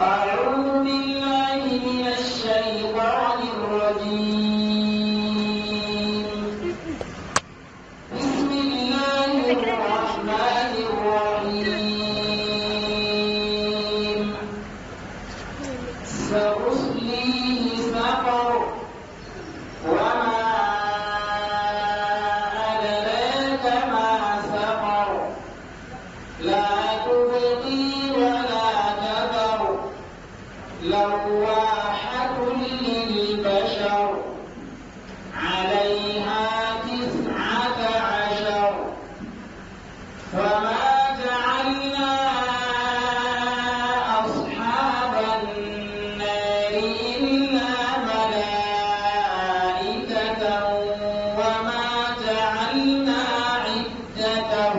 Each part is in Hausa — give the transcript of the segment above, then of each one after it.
أعوذ بالله من الشيطان الرجيم. بسم الله الرحمن الرحيم. سأصليه سقر وما أدراك ما سقر. لا تبقي ولا تذر، لواحة للبشر، عليها 19. وما جعلنا أصحاب النار إلا ملائكة وما جعلنا عدتهم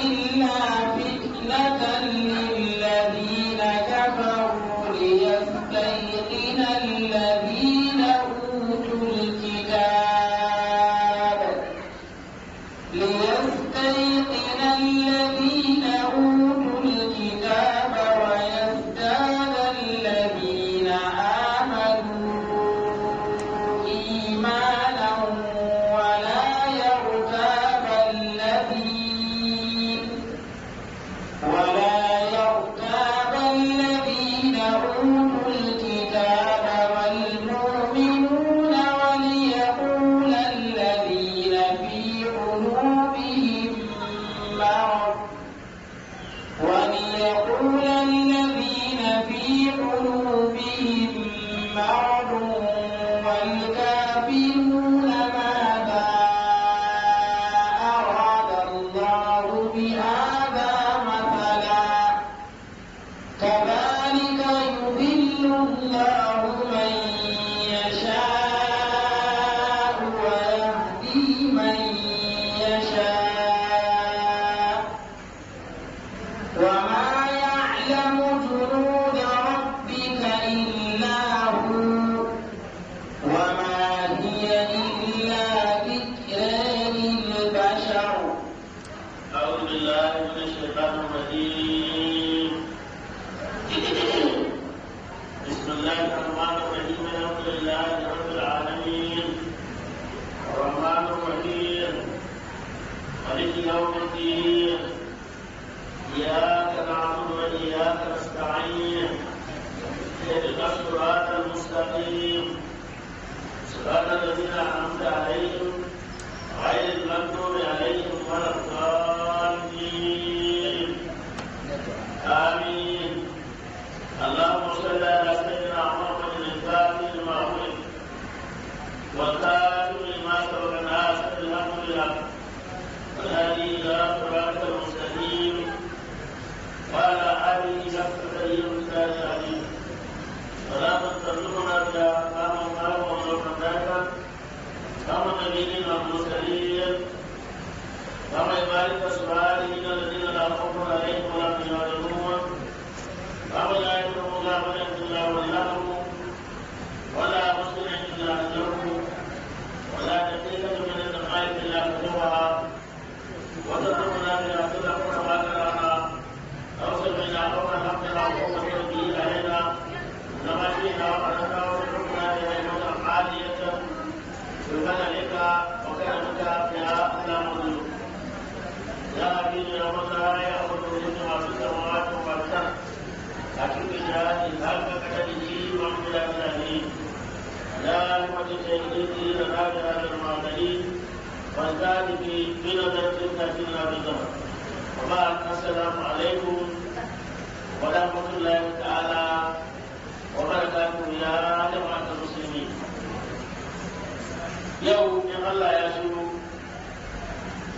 إلا فتنة للذين كفروا ليستيقن الذين أوتوا الكتاب ويزداد الذين آمنوا إيمانا ولا يرتاب الذين أوتوا الكتاب والمؤمنون وليقول الذين في قلوبهم مرض والكافرون ماذا أراد الله بهذا مثلا. كذلك يضل الله من يشاء ويهدي من يشاء. وما يعلم جنود ربك إلا هو، وما هي إلا ذكرى للبشر. أعوذ بالله من الشيطان الرجيم. بسم الله الرحمن الرحيم. الحمد لله رب العالمين، الرحمن الرحيم، مالك يوم الدين، إياك نعبد وإياك نستعين، اهدنا الصراط المستقيم، صراط الذين أنعمت عليهم غير المغضوب عليهم ولا الضالين، آمين. اللهم صل على سيدنا محمد الفاتح لما أغلق والخاتم لما سبق ناصر الحق بالحق والهادي إلى صراطك المستقيم وعلى آله حق قدره ومقداره العظيم. ولا تبلغنا بها أحكام الله ومن ذلك كما النبيين والمرسلين كما عبادك الصالحين الذين لا خوف عليهم ولا هم يحزنون، كما لا يكرم الله ولا إلا ولاه ولا مسلم إلا أجره ولا دقيقة من الدقائق إلا كتبها، وتركنا بها كل ما كرهنا أو سمعنا قولا حقنا وقوة به علينا لما شئنا وقدرنا، وتركنا بها الموت عالية بفضلك وكرمك يا أكرم الضيوف. يا حبيب يا من لا يأخذ ما في السماوات وما في الأرض، لكن بجاهه هل كتبه ومن العليم. يا أحمد سيدي لنا بهذا المعدلين والذلك بنظرة تأتينا بالزمن. وبعد، السلام عليكم ورحمة الله تعالى وبركاته يا جماعة المسلمين. Yau in Allah ya so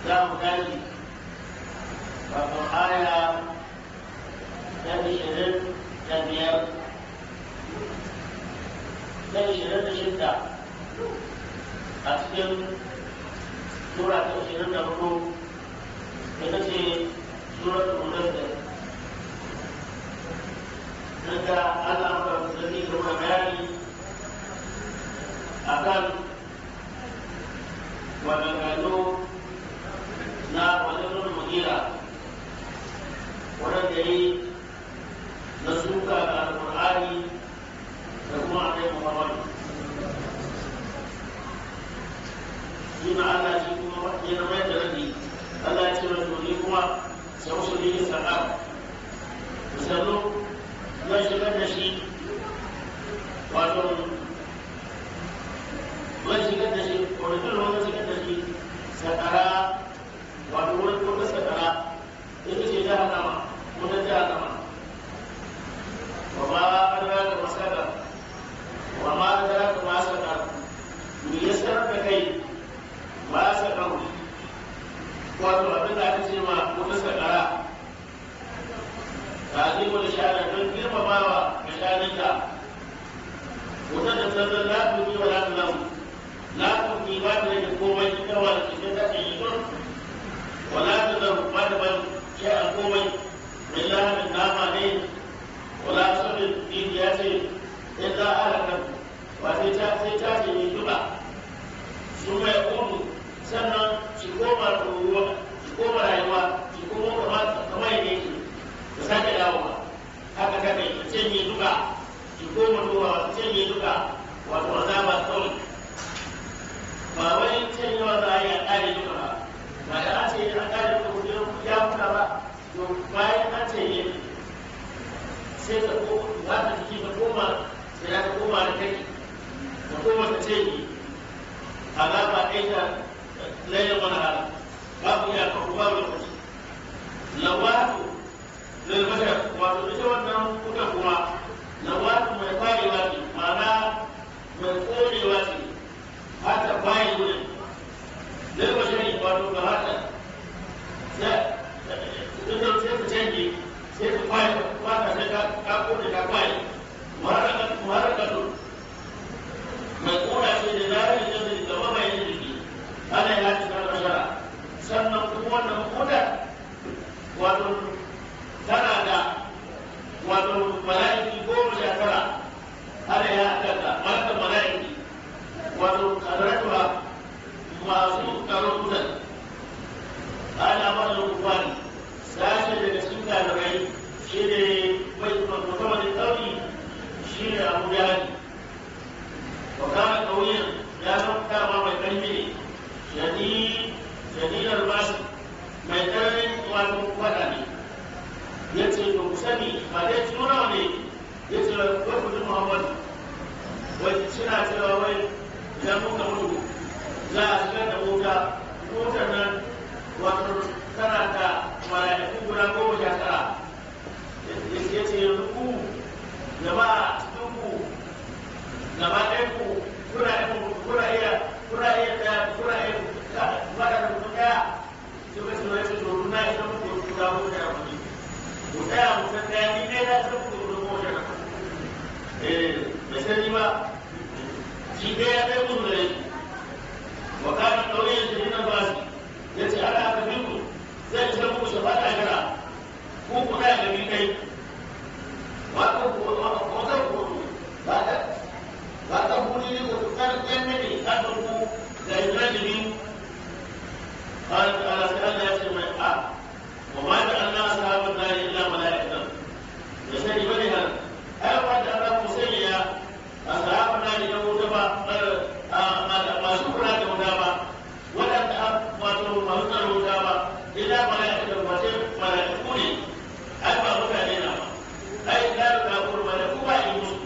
za mu tashi wato aya ta 25 ta 26 a cikin sura ta 24, ita ce suratul Mudaththir. Daga Allah madaukakin sarki da bayani akan maganganu ya zama da rabi. Allah ya ce wa to ni kuma sai usuli sa'a sannu zan shigar da shi, wato zan shigar da shi wani zan shigar da shi sakara, wato wurin kuma sakara ita ce jahannama, wutar jahannama. Wa ma adraka ma sakar, wa ma adraka ma sakar, me ya sanar da kai ma sakar, wato abin da aka ce ma wutar sakara, ta'zimu da sha'ani don girmamawa ga sha'aninta. Wutar da tsanzan la tuki wa la tulamu, la tuki ba ta rage komai, ita wa da cikin ta ce yi don wa la tulamu ba ta ban sha'an komai min lahamin nama ne wala sabin ya ce illa alakan ba sai ta sai ta ce yi duka su mai kudu, sannan shi koma ruwa, shi koma rayuwa, shi koma kamar yadda yake da sake dawowa haka ta kai ta canye duka, ki koma duba ta canye duka, wato azaba kawai ba wai canyewa za a yi a ƙare duka ba, ba da an ce an ƙare duka kuma ya kuka ba, to bayan an canye sai ta koma za ta jiki ta koma sai ta koma da kai ta koma ta canye azaba ɗaya ta lailin wani hali babu iyaka ko babu lokaci. Lawatu lilbashar, wato ita wannan kuka kuma lawatu mai kwarewa ce, ma'ana mai korewa ce, haka bayan wurin lilbashari, wato ga haka sai ta canje sai ta kwaye kwata sai ka kone ta kwaye muharrakatu mai kora ce da zarar da zai gaba mai yin jiki ana yi hati na bashara. Sannan kuma wannan kuda wato tana da wato mala'iki 19 ana ya haɗa da malakan mala'iki, wato kadaratuwa masu tsaron kudan ana wannan kufari sashe daga cikin ɗalibai shi ne bai musamman ɗauri shi ne Abu Jahali wa kana ƙauyen ya zama dama mai ƙarfi ne shadidar basu mai tsananin wato faɗa ne. Ya ce to ku sani ba dai tuna ne, ya ce wai ku ji Muhammadu wai suna cewa wai idan muka mutu za a shigar da wuta, wutar nan wato tana da mala'iku guda 19. Ya ce yanzu ku jama'a cikin ku gaba ɗayan ku kuna iya kuna iya ɗaya kuna iya faɗa da mutum ɗaya. Suka ce wai ce to na isa muku guda 14, ku tsaya mutum ɗaya, ni ɗaya na isa muku guda 19. Bai sani ba shi ɗaya ɗaya musu da yake wa kana ƙauyen shirinan basu. Ya ce ana aka fi ku zai isa muku shafa'a gara ku ku ɗaya gari kai wato ku ba ta buri ne ku kan ɗan ne ka ku da ibrahim. قال تعالى سألنا يا سيدنا وما جعلنا أصحاب النار إلا ملائكة يسأل بنيها أي ما جعلنا مسيا أصحاب النار يوم تبا ما شكرا يوم ولا ما تبا إلا ملائكة ملائكة أي ما متعلنا أي لا يقول ملائكة ما يموت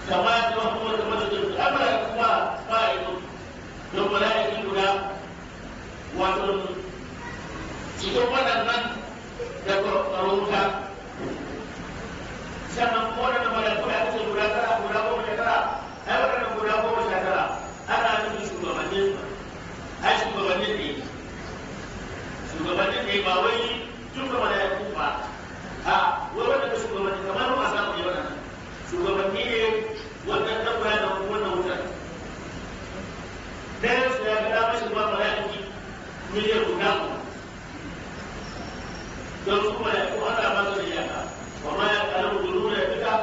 كما يقول ملائكة ما ما يموت يوم ملائكة wato cikin waɗannan da wuta. Sannan kuma waɗannan mala'iku da aka ce guda tara guda 19, ai waɗannan guda 19 ana nufin shugabannin, ai shugabannin ne, shugabannin ne ba wai duka mala'iku ba, a wai waɗanda shugabanni kamar ba samu ne waɗannan shugabanni ne wannan ɗan kula da wannan wutar. Ɗayan su ya ga damar shi ba mala'iki miliyan guda don su mala'iku ana ba su da iyaka wa ma ya ƙaru guru da duka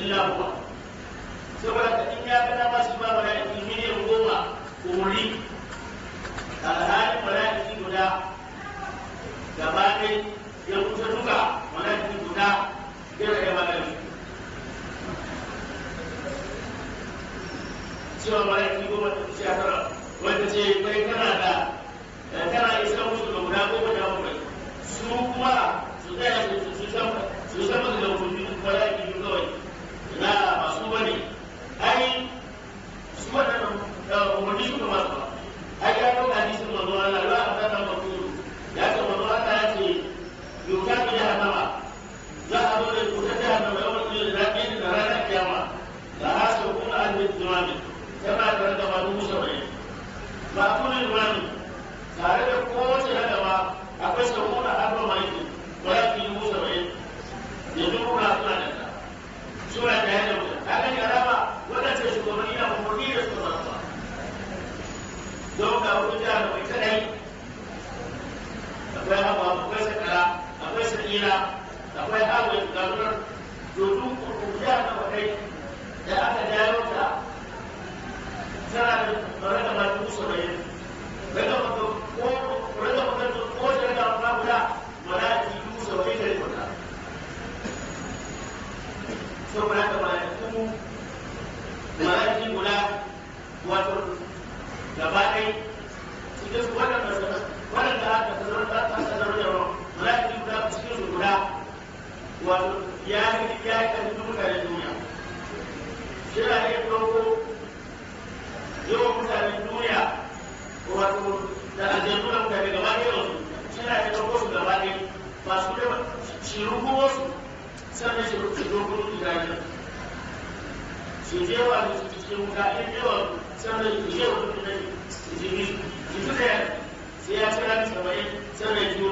illa huwa. Saboda ka in ya ga dama shi ba mala'iki miliyan 10 umarni, alhalin mala'iki guda gaba ɗaya ya kusa duka mala'iki guda ya rage mala'iki cewa mala'iki 19 wanda ce kai kana da Tare da kowace ragama akwai sabuna arba maliki malaki 70,000 yanzu kuma suna da ta suna da yadda wuta ta gani alama waɗanda shugabanni na umarni da suka zama don ga wani jihar da mai kadai akwai hawa, akwai sakara, akwai sakira, akwai hawa garurar domin jihar da kai da aka jayo ta tana da ragama 70,000 ragama ko ragama ko ragama guda malaki 70,000 da kwata. Saboda haka mala'iku mala'iki guda wato gaba ɗaya cikin su waɗanda waɗanda aka tazarar da ruwan mala'iki guda cikin su guda wato ya yi ya yi kan mutanen duniya shi na iya ɗauko yawan mutanen duniya wato da aljanu da mutane gaba ɗaya wasu shi na iya ɗauko su gaba ɗaya masu da shiru kuma su sannan shi dogon gidajen shi je wa su cikin wuta in je wa sannan shi je wa su gidajen su ji su ji da sai ya ci rami 70 sannan ya ji su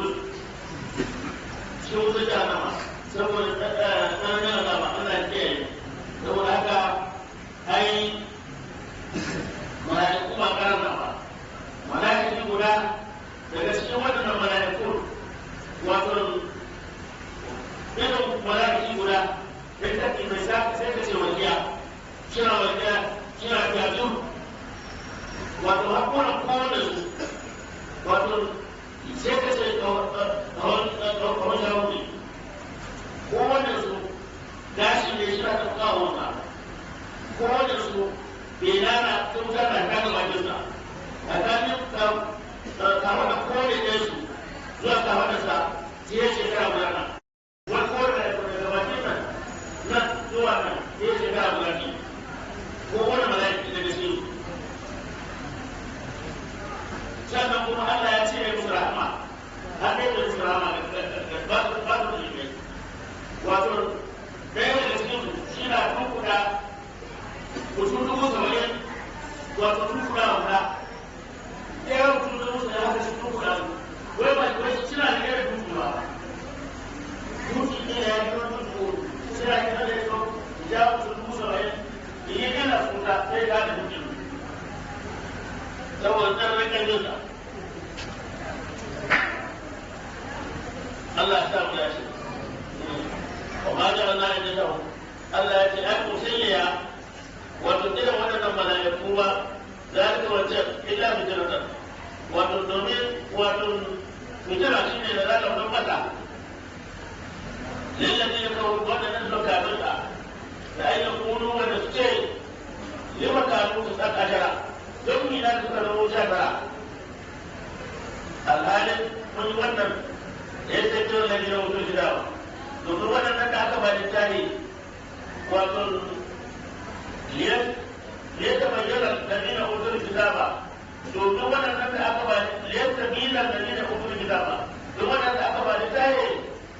cikin wuta jahannama saboda tsananin azaba. Allah ya kiyaye. Saboda haka ai mala'iku ba karanta ba mala'iki guda daga cikin waɗannan mala'iku wato irin mala'iki guda da ta ke mai sa sai ka ce walƙiya kira walƙiya kira jajur wato hakunan kowane su wato sai ka ce kawon sharuɗi kowane su gashi ne shi ta kawo sa kowane su bai nana ta wuta na kama bakinsa tsakanin kawo da kowane ɗaya su zuwa kawo da sa sai ya shekara guda nan wani kowane daga bakin nan nan zuwa nan sai ya shekara guda ne ko wani mala'iki daga cikin sannan kuma Allah ya ce ya musu rahama har dai da musu rahama ba su ba su ne wato ɗaya daga cikin su shi na tunkuɗa mutum 70,000 wato tunkuɗa guda ɗaya mutum 70,000 haka shi tunkuɗa su wai ba wai suna da irin tunkuɗa dutse ne ya yi wani dutse suna kira da ya ja mutum 70,000 in yi yana suka sai ya da dutse saboda tsarnar ƙarfinsa. Allah ya sa mu dace. Wa ma ja'alna iddatahu Allah ya ce ai musalliya wato irin waɗannan mala'iku ba zalika wancan illa fitnatan wato domin wato fitina shine da za ta tabbata lillazina kafaru waɗannan suka kafirta da ayyukan kunu wanda su ce lima kanu su tsaka ashara don mi na suka zama 19 alhalin mun yi wannan da ya sai cewa lalina wuto gida domin waɗannan da aka bani tare wato liyar ta bayyana lalina wuto gida ba domin waɗannan da aka bani liyar ta bila lalina wuto gida ba domin waɗannan da aka bani tare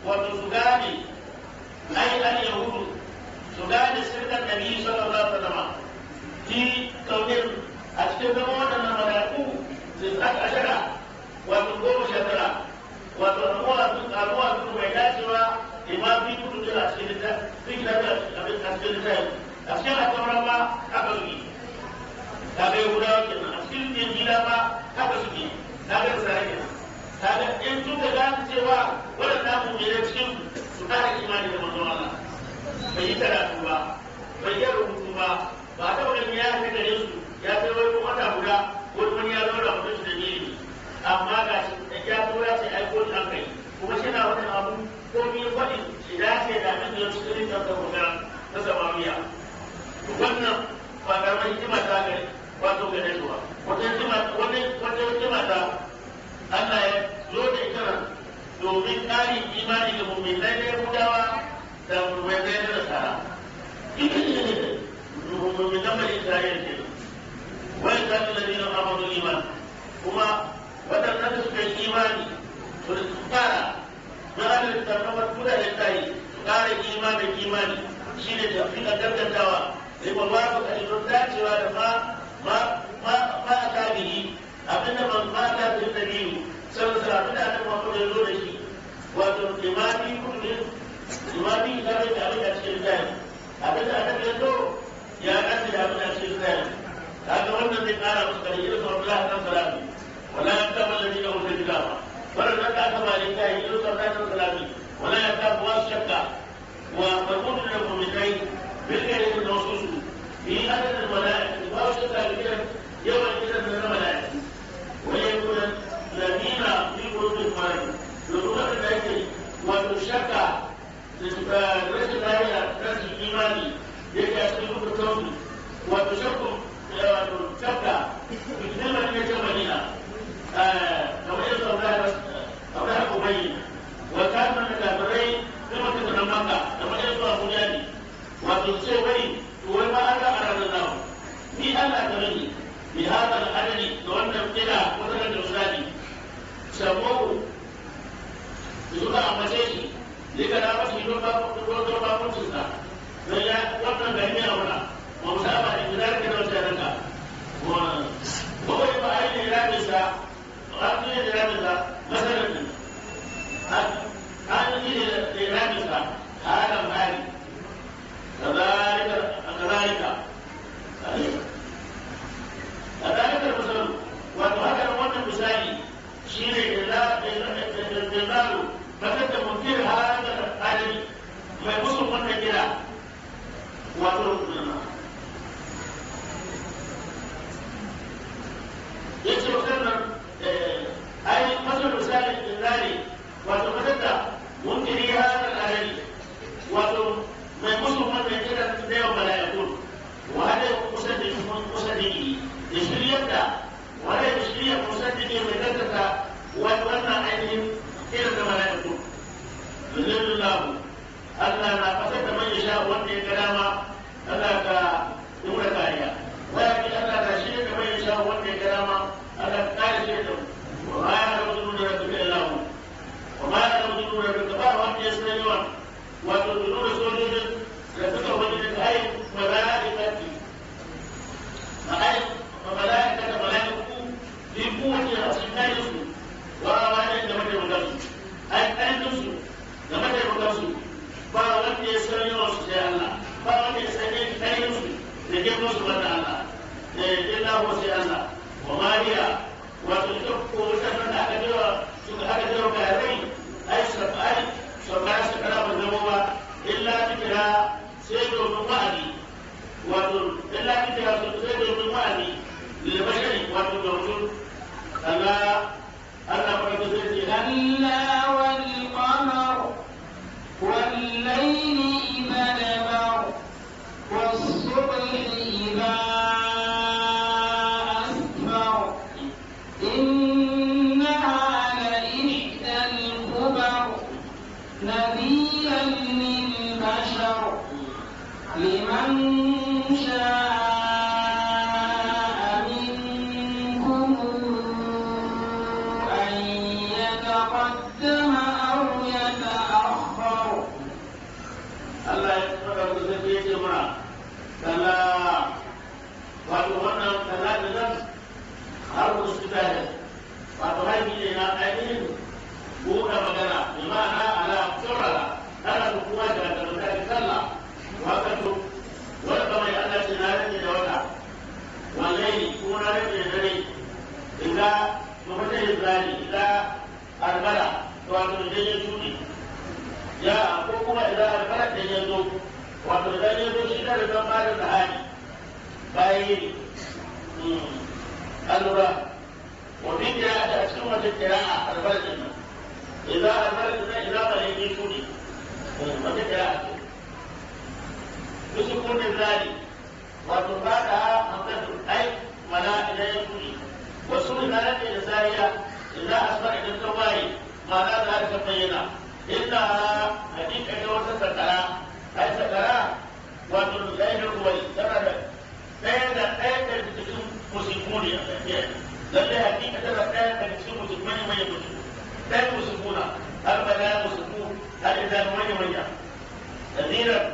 wato su gane ai al yahudu su gane sirkan nabi sallallahu alaihi wasallam fi kaunin a cikin zama waɗannan mala'iku 19 wato 19 wato abuwa su mai dacewa imam fi kudu da a cikin littafi a cikin littafi a cikin alƙawaran ma haka suke kaga yahudawa kenan a cikin injila ma haka suke kaga nasara kenan kaga in suka gane cewa waɗannan mu'minai cikin su ƙara imani da manzon Allah bai yi karatu ba bai yi rubutu ba ba ta wani ya kai gare su ya kai wani wata guda wani ya zauna mutum da ilimi amma ga shi ya zo ya ce ai ko ni an kai kuma shi na wani abu ko ni faɗi shi dace da abin da ya cikin littafin da ta samariya wannan ba karamar hikima ta gare wato gare su ba wata hikima wata hikima ta Allah ya zo da ita nan domin ƙarin imani ga mu'minai na Yahudawa da mu'minai na Nasara mu'minan bani Isra'ila kenan wai kan ladina amanu iman kuma waɗannan da suka yi imani su ƙara na adalci da kamar kula da tayi su ƙara imanin imani shine tafi a gargatawa sai ba ba su ƙarfin dacewa da ma ma ma ma a tabihi abinda ban ma ta fi nabi يوسف الكلامي ولا يرتاب شك ومربوط للمؤمنين بالكلمة المنصوص في عدد الملائكة وشك بكلمة يوم الكلمة من الملائكة ويكون الذين في قلوبهم مرض لغة الأجل وتشك رجل الله رجل إيماني يجب التوبة وتشك وتشك بالنسبة للمدينة كما يقول الله أبي وكان من الكافرين ثم كتب مكة كما يقول أبو جهل وتشوي وما أنا أراد الله ni Allah ta rage bi hada al-adadi da wannan kira wannan da misali sabo suka ambace shi lika da masu yi don bakuncin sa don ya wannan gani a wuna ba mu saba da gida da wata ranka kawai ba a yi da sa an yi da sa masarar ne an yi da sa halan hali kazalika kazalika كذلك المثل وهذا wannan misali shine da da da munkir hada adami mai musu wannan kira wato yace wannan ai masal misali dinari wato madadda munkiri hada adami wato mai musu wannan kira da yawan mala'ikun وهذا مصدق مصدقه يشريك وهذا يشريك مصدقه من ذلك وأن عينهم إلى الملائكة يذل الله ألا ما قصد من يشاء وأن كلام ألا كنور كاريا ولكن ألا تشريك من يشاء وأن كلام ألا كاري وما يعلم جنود ربك إلا هو وما يعلم جنود ربك وأن يسلمون وتنور سجود ربك وجدت أي ملائكة ملائكة ملائكة في قوة أصحابه وأواني لم يمكنوا أي أنسوا لم يمكنوا فأواني يسرون سبحان الله فأواني يسرون أنسوا لكن سبحان الله إلا هو سبحان الله وما هي وتترك وتفرد أكثر أكثر كهرين أي سبعين سبعين سكرة النبوة إلا ذكرى سيد وعدي wato illa kike ya so sai domin wa'azi lil bashari wato ga mutum Allah Allah fa ka sai كلا والقمر والليل إذا دبر والصبح إذا أسفر إنها لإحدى الكبر نذيرا للبشر لمن شاء منكم أن يتقدم أو يتأخر Allah ya fara da sai ya ce muna kala wato wannan kala da nan har su ta ne wato haifi ne na ainihin buɗe magana bi ma'ana ala saurara ana su kuma da da sallah wato wani kamar ya Allah ce na rage da wata wallahi ko na rage da dare idan mafata ya zani idan arbara wato idan ya shuɗe ya ko kuma idan arbara da ya zo wato idan ya zo shi da zan ba da hali bayan yini allura wani kira a cikin wata kira'a arbara din nan idan arbara din nan idan ba ya shuɗe wata kira'a ce بسكون الذال وتفادها همزة أي ولا إلى يكوني وسورة ذلك الإنسانية إذا أصبح إلى التوبة ما لا ذلك بينا إنها حقيقة وستكرا أي سكرا وتلقين القوي ترى ɗaya da ɗaya da cikin musiku ne a tafiya lalle hakika tana ɗaya daga cikin musiku manya manya musiku ɗaya musikuna har bala musiku har idan manya manya nadiran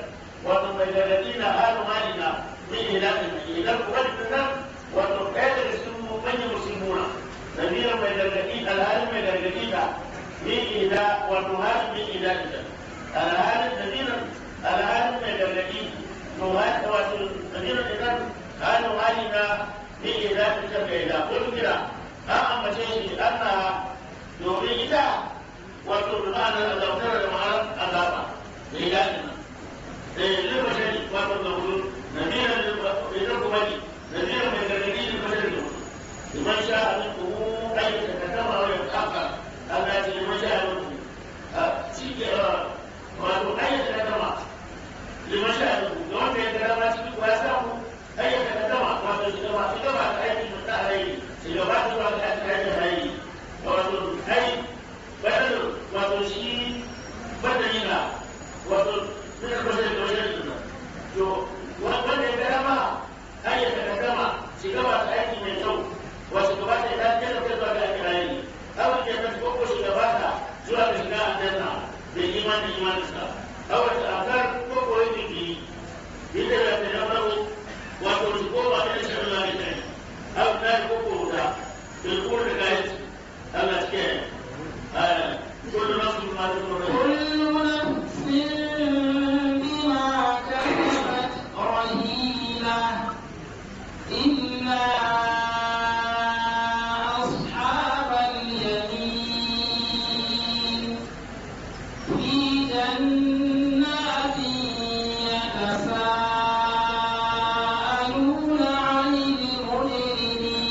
wato mai gargaɗi na halu malina min ilahin idan kuwa nan wato ɗaya daga cikin manyan musulmuna nadiran mai gargaɗi alhalin mai gargaɗi na min ila wato halin min ila ita alhalin nadiran alhalin mai gargaɗi to wato nadiran idan halu malina min ila ita mai ila ko kira an ambace shi anna domin ita wato bi imani imaninsa aw ta akar ko ko yin jini inda da ta yamma wato su koma da shi Allah ne kai aw ta ko ko da bil qur'an da kai Allah ke kullu nafsin ma kullu nafsin bima kasabat rahina illa ashabal yamin fi jannatin yatasaaluna 'anil mujrimin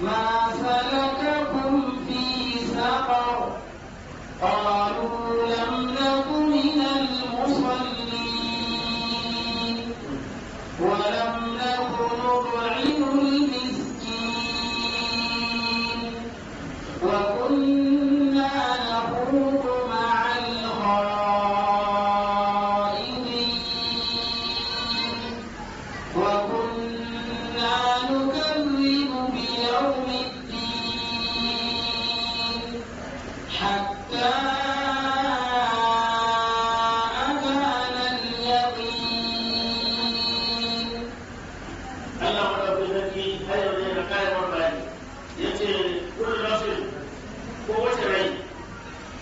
ma salakakum fi saqar qalu lam naku minal musallin wa lam naku nut'imul miskin wa kunna nakhudu ma'al khaa'idin wa kunna nukazzibu bi yawmiddin hatta atana al-yaqin. Allah madaukakin sarki har yanzu yana kare mana bayani yace kullu nafsin ko wace rai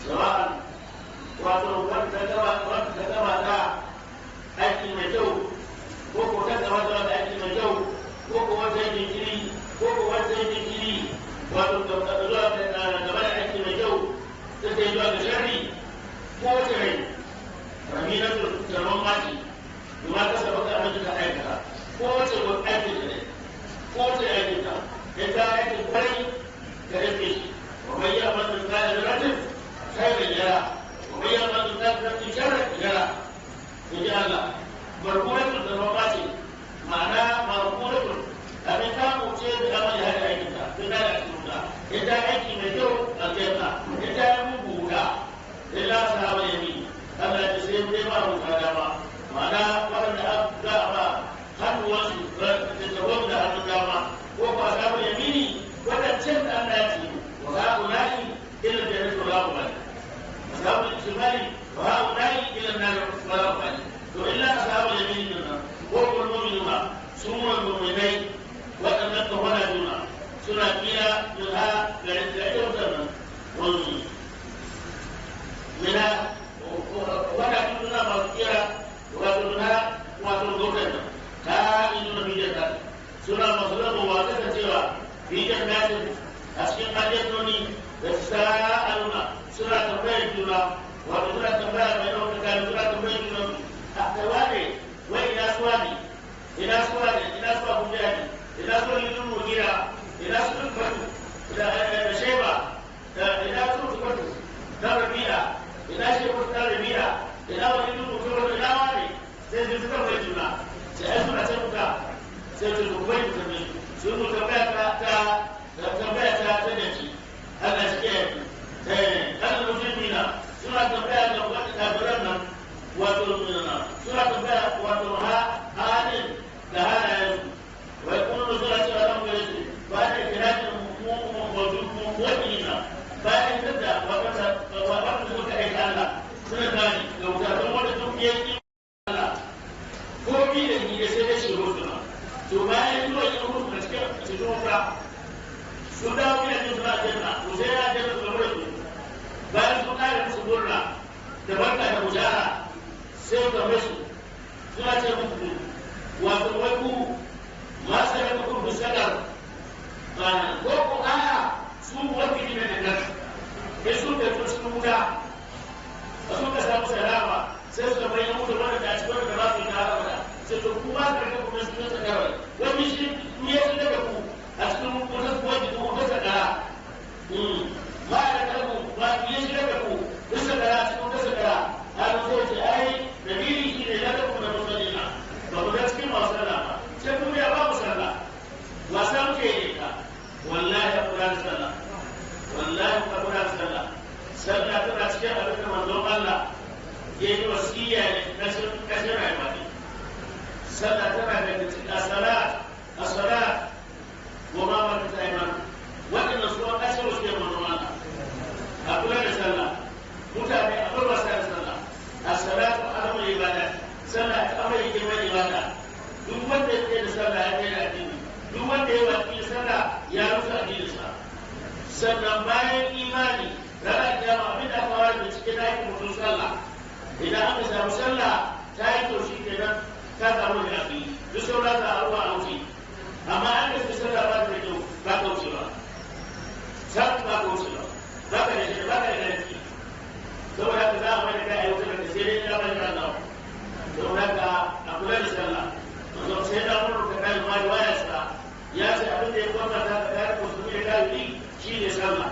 sawa'an wato wanda gaba wanda gaba ta aiki mai kyau ko ko ta gaba ta da aiki mai kyau ko ko wanda yake jiri ko ko wanda yake jiri wato zuwa gaba da aiki mai kyau sai ta yi zuwa ga sharri ko wace rai raminatu tarban maki bima ta sabaka abin da ta aikata ko wace aikin da ne ko wace aikin ta in ta aikin kwarai ka rike shi wa mai yi abin da ta yi ratin khairin yara wa mai yi abin da ta yi ratin sharrin yara in ji Allah barkuratun da ba ce ma'ana barkuratun abin ta kuce da amal ya haɗa aikin ta in ta yi aikin wuta in ta aiki mai kyau aljanna in ta yi mugu wuta illa sahabar yamin Allah ya ce sai dai ba wuta dama ma'ana waɗanda za a ba hannuwansu da tsawon da hannun dama ko ba samu yamini waɗancan da Allah ya ce wa ha'ula'i ila jannati wa la ubali ashabu shimali wa ha'ula'i ila nar wa la ubali to illa ashabu yamini din nan ko ko mu'minuna su mu'minai waɗannan ka wala juna suna kira minha da ita wannan wani mina wala juna masu kira wato minha wato gokan nan ka'inuna fi jannat suna masu rabuwa kasancewa fi jannatin a cikin aljannoni da sa'aluna suna tambayar juna wato suna tambaya mai ɗaukaka suna tambayar juna a kaiwa ne wai ina suwa ne ina suwa ne ina suwa hujja ne ina suwa yudun mugira ina su fatu da sheba ina su fatu da rabi'a ina shebu da rabi'a ina wani dun mutura ina wani sai su tambayar juna sai ai suna ce muka sai su dubai mutane sun mu tambaya ta ta tambaya ta ta da ci Allah shi ke eh kan musulmina suna tambaya da wata kafiran nan wato suna tambaya wato ha halin da halayen su wai kuma suna cewa nan gare su ba da kiratin mu mu mu mu'minina bayan da wata wata suka aika Allah suna gani ga wuta don wanda duk ya yi Allah komi da ni sai da shi hotuna to bayan zuwa yin hotuna cikin cikin wuta sun dawo gidajen suna janna to sai ya janna su gaba da su bayan sun kare musu murna da barka da bujara sai ka su suna ce muku wato wai ku ma sai ku ku sadar ko ko a'a su wani ne da nan sai sun da cikin wuta su ka samu salama sai suka bayyana mutu wanda ta ci wanda ba su ta abada sai to ku ba ka ku ne su ta kawai wani shi ne ya daga ku a cikin wata wani ko wata sakara ma da ku ba ya shi daga ku duk sakara cikin wata sakara har sai ce ai dalili shi ne ya ku da musallina ba ku da cikin masu sallah ba sai ku ya ba ku sallah wasa muke yi ka wallahi ku da sallah wallahi ku da sallah sallah tana cikin abin da manzon Allah ya yi wasiya ne kashin rayuwa ne sallah tana daga cikin as-salat as-salat wa ma malakat aymanukum waɗannan su an kashe wasiyar manzon Allah a kula da sallah addininsa. Sannan bayan imani ranar kiyama abin da aka ware cikin aikin mutum sallah. Idan aka samu sallah ta yi kyau shi kenan ta samu da abi duk sauran za a ruwa a wuce. Amma an da sallah ba ta da kyau ba ka wuce ba. Sam ba ka wuce ba. Ba ka da shi ba ka da garanti. Saboda haka za a mai da kai a wuce da sai dai ya mai da Allah. Saboda haka a kula da sallah. To sai da mun ka kai mai wayarsa ya ce abin da ya kwatanta tsakanin musulmi da kafiri shi ne sallah.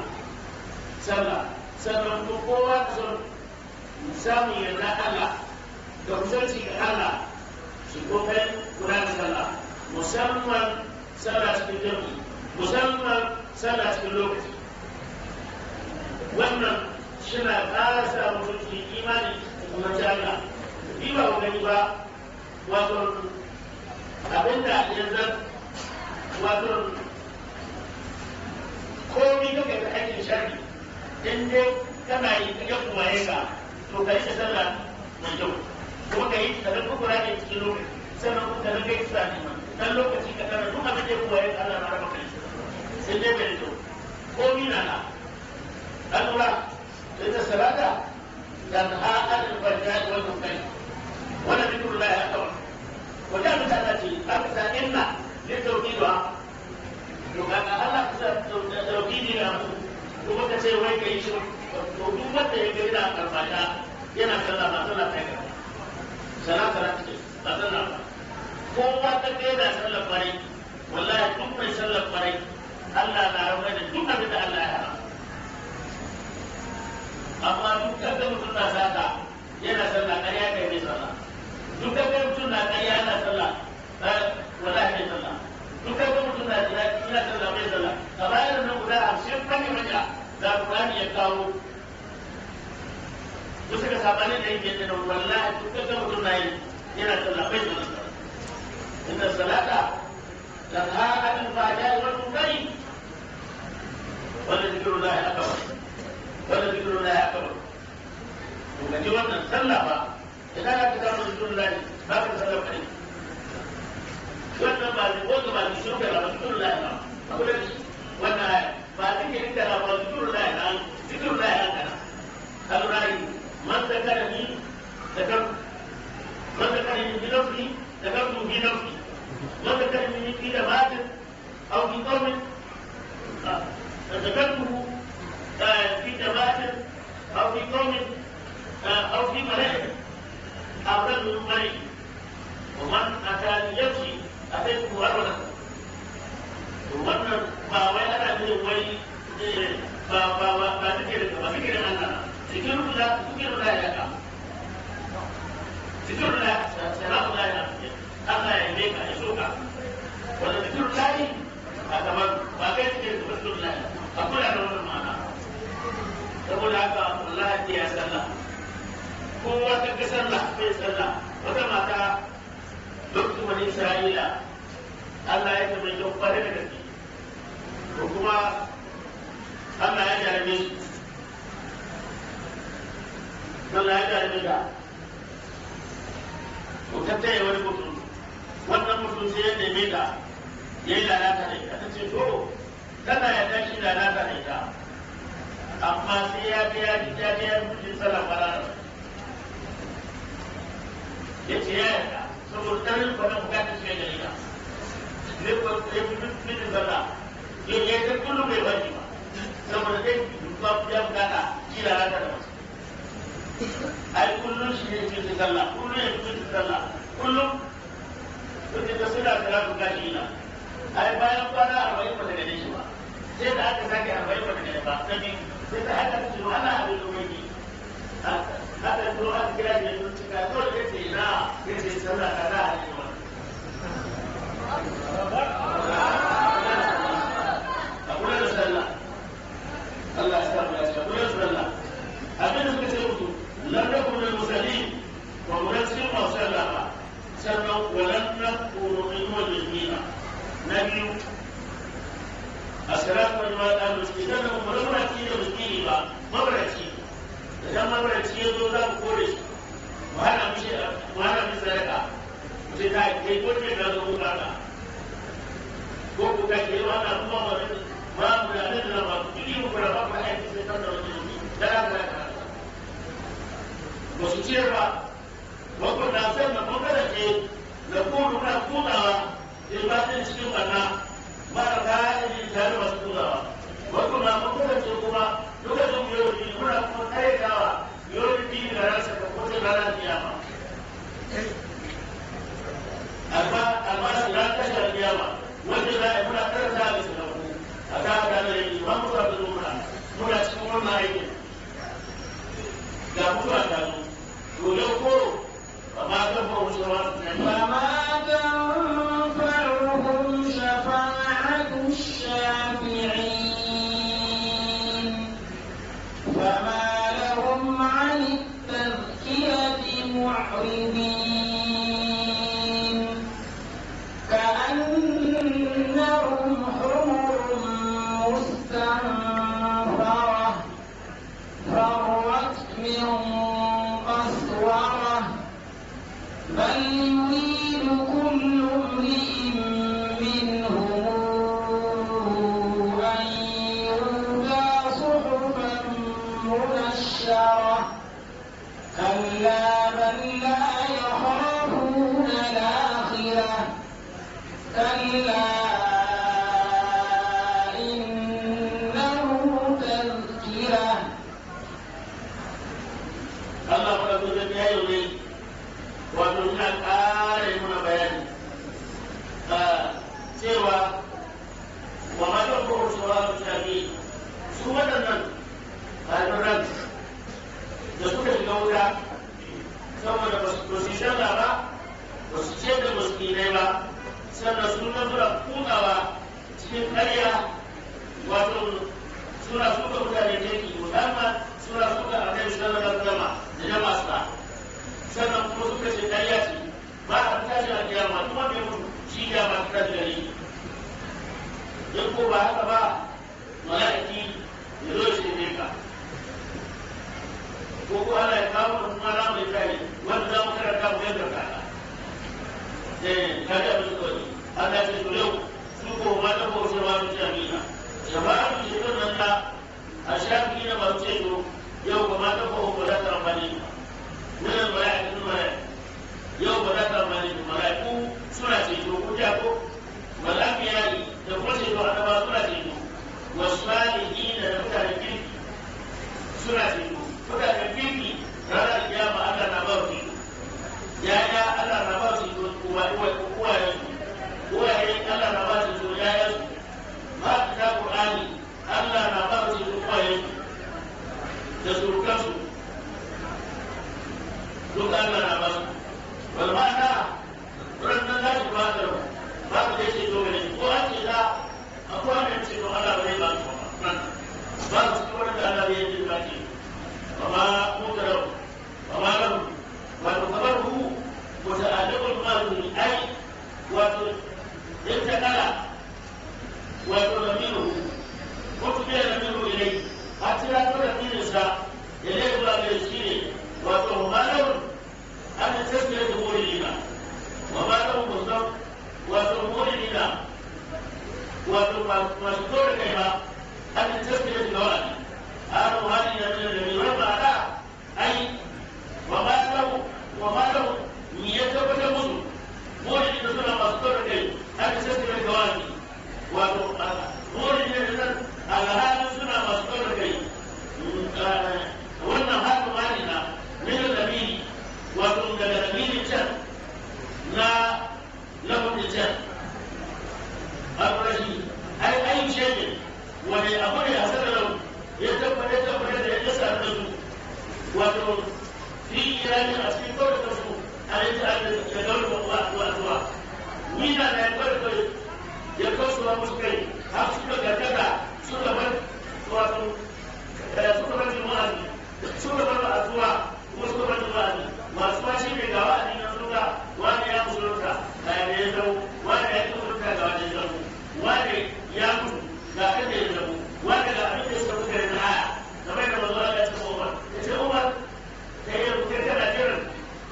Sallah. Sannan kuma kowa ka san samun yarda Allah da kusanci ga Allah shi kokarin kula da sallah, musamman sallah cikin jami'i, musamman sallah cikin lokaci. Wannan shina ƙara sa mutum su yi imani da kusanci Allah. Ni ba ku gani ba, wato abinda yanzu wato komi kake da aikin sharri in dai kana yi ka kuwaye ka to ka yi ta sallah mai kyau kuma ka yi ta rinka kura ne cikin lokaci, sannan kuma ka rinka yi sa ne dan lokaci ka kana duk abin da ya kuwaye ka Allah na raba kai sai dai bai kyau komi na na an lura da salata tanha anil fahsha'i wal munkar wa dhikrullahi akbar. Wajen abin da Allah ce aka sa inna litauqiwa to kaga Allah ka sa tauqidi na mu kuma ka ce wai kai shi to duk wanda ya ga yana karfata yana sallah ba sallah ta ga sallah ta ce ba sallah ba. Kowa ka ga yana sallah farai wallahi duk mai sallah farai Allah na rawa da duk abin da Allah ya haram. Amma duk kaga mutum na sata yana sallah ƙarya kai mai sallah. Duk kaga mutum na ƙarya yana sallah wallahi mai sallah. Duk kaga mutum na zina yana sallah mai sallah. Kamar irin na guda 50 manya manya da Qur'ani ya kawo bisa ga sabanin da yake da wallahi duk kaga mutum na yi yana sallah mai sallah. Inna salata tanha anil fahsha'i wal munkari wa dhikrullahi akbar. Wanda zikirin lahi aka ba. To ka ji wannan sallah ba, idan aka samu zikirin lahi ba ka sallah ba ne. Wannan ba zai wanda ba zikirin ka ba zikirin lahi ba. Abu da shi wannan aya ba zikirin ka ba zikirin lahi na zikirin lahi an kana. Al-Ra'i man zakara ni zakar man zakara ni bi nafsi zakartu bi nafsi man zakara ni fi dabatin aw fi qawmin zakartuhu في جماعة أو في قوم أو في ملائكة أو رجل ملك ومن أتاني يمشي أتيته أبدا. wannan ba wai ana nuna wai ba ba ba ba zikirin ba zikirin Allah zikirin la zikirin la ya ka zikirin la salatu la ya Allah ya yi ka ya soka wannan zikirin la a gaban ba kai zikirin ba zikirin la a kula da wannan ma'ana. Saboda haka wallahi ya sallah kowa ta ga sallah bai sallah. Wata mata lokacin wani Isra'ila Allah ya tabbata kyau kwarai da gaske ko kuma Allah ya jarabe shi Allah ya jarabe ta ko ta taya wani mutum wannan mutum sai ya neme ta ya yi lalata da ita ta ce to tana yarda shi lalata da ita amma sai ya ga ya ji ya ga ya mutum sallah fara ya ce ya yarda saboda tarin kwanan bukatar shi ya gari ka zai ya fi mutum sallah ya ya ta kullum bai baki ba saboda zai duka ya bukata shi lalata da masu ai kullum shi ne cikin sallah kullum ya fi cikin sallah kullum suke ta suna salatu kashi na ai bayan kwana 40 ba ta gane shi ba sai da aka sake 40 ba ta gane ba ta biyu sai ta haka ta ce ana abin domin haka zo aka kira shi da cika dole ya ce na ya ce sallah ka za a yi wa a kula da sallah Allah ya samu ya ce a kula da sallah abin da suka ce musu lam nakun minal musallin wa mu cikin masu sallah ba sannan walam nakunu minal miskina na biyu الصلاة والجماعة المسكين sannan mu mabaraci da miskini ba mabaraci idan mabaraci ya zo za mu kore shi mu hana mishi mu hana mishi sadaka mu ce ta kai ko ce ka zo mu baka ko ku ka ke ana kuma Ba mu da abin da ba ku kuɗi ku da ba ku da aiki sai kan da wani da da da ba su ciyar ba. Wakon na sai na kuma da ke na kuma muna kudawa in ba ta cikin barna ba da kayan yin tare masu kudawa. Wakon na kuma da ke kuma lokacin mu yau ne muna kuma karyatawa yau da da rasa ka ko ta ranar kiyama. Amma amma su ran tashar kiyama wanda za a yi muna karanta da su a ta da da yi ba mu ta zo muna muna cikin wannan aikin. Ga mutuwa ta zo. To yau ko فما تنفعهم شفاعة الشافعين فما لهم عن التذكرة معرضين كأنهم حمر مستنفرة فرت من قسورة بل يريد كل امرئ منهم أن يؤتى صحفا منشرة كلا بل لا يخافون الآخرة كلا إنه تذكرة. Allah fa ya yi wato ina ƙara yi muna bayani cewa wa matan ko su ba su shafi su waɗannan kafiran da suka shiga wuta saboda ba su sallah ba, ba su ce da miskinai ba, sannan sun nan suna kukawa cikin ƙarya, wato suna suka mutane kirki musamman suna suka annabi sallallahu alaihi wasallam da jama'arsa, sannan kuma suka ce ƙarya ce ba a tashi a kiyama, duk wanda ya mutu shi kiyama ta tashi gari. In ko ba haka ba mala'iki ya zo shi ne ka ko ko Allah ya kawo mu kuma za mu yi tare wanda za mu karanta mu yadda ka eh kaga abin da Allah ya ce to yau su ko ma ta ko sai ma mu ci amina jama'a ce to nan da a shafi na ba ce to yau ko ma ta ko ko za ta amfani wannan mala'ikun mala'ik yau ba za ta amfani mala'iku suna ceto ko ja ko mala'ika yayi da kuma ceto annaba suna ceto wasalihina da mutanen kirki suna ceto mutanen kirki ranar kiyama Allah na ba su ceto yaya Allah na ba su ceto uwayen su uwaye Allah na ba su ceto yayan su ma ta Qur'ani Allah na ba su ceto uwayen su da surukansu duk Allah na ba su wal ma'ana wannan za su ba da ba su da ceto gare su ko an ce za akwai wanda ce to Allah bai ba su ba ba su cikin wanda Allah bai yi ba ce ba ma mutarau ba ma lahu wato kamar hu muta'alliqul qalbi ai wato intakala wato lamiru mutu biya lamiru ilai har tira to lamirin sa ilai zuwa gare shi ne wato ma lahu an tasbiyar da mu'minina wa ma lahu musam wato mu'minina wato masu dole kai ba an tasbiyar da wa'adi har wani ya nuna da mai ma'ana ai wa ma lahu wa ma lahu ni ya tabbatar musu mu'minin da suna masu dole kai an tasbiyar da wa'adi wato mu'minin da nan alhalin suna masu dole kai wannan haka wani na min lamiri wato daga lamirin can na lafazin can abu ai ai shege wani abu ne hasara lau ya tabbata tabbata da ya sami da su wato fi irani a cikin kawai da su a yi ta da daular wa wina na ya kawai kawai ya kawai musu kai har suka gargada suka bar wato suka bar jima'a suka bar addu'a kuma suka bar jima'a masu ma shi ne ga wa'adi na suka wani ya musulunta ga yadda ya zau wani ya musulunta ga wani ya zau wani ya mutu ga abin da ya zau wani ga abin da suka mutu da haya kamar yadda manzo Allah ya ce Umar ya ce Umar kai ya kai kana jiran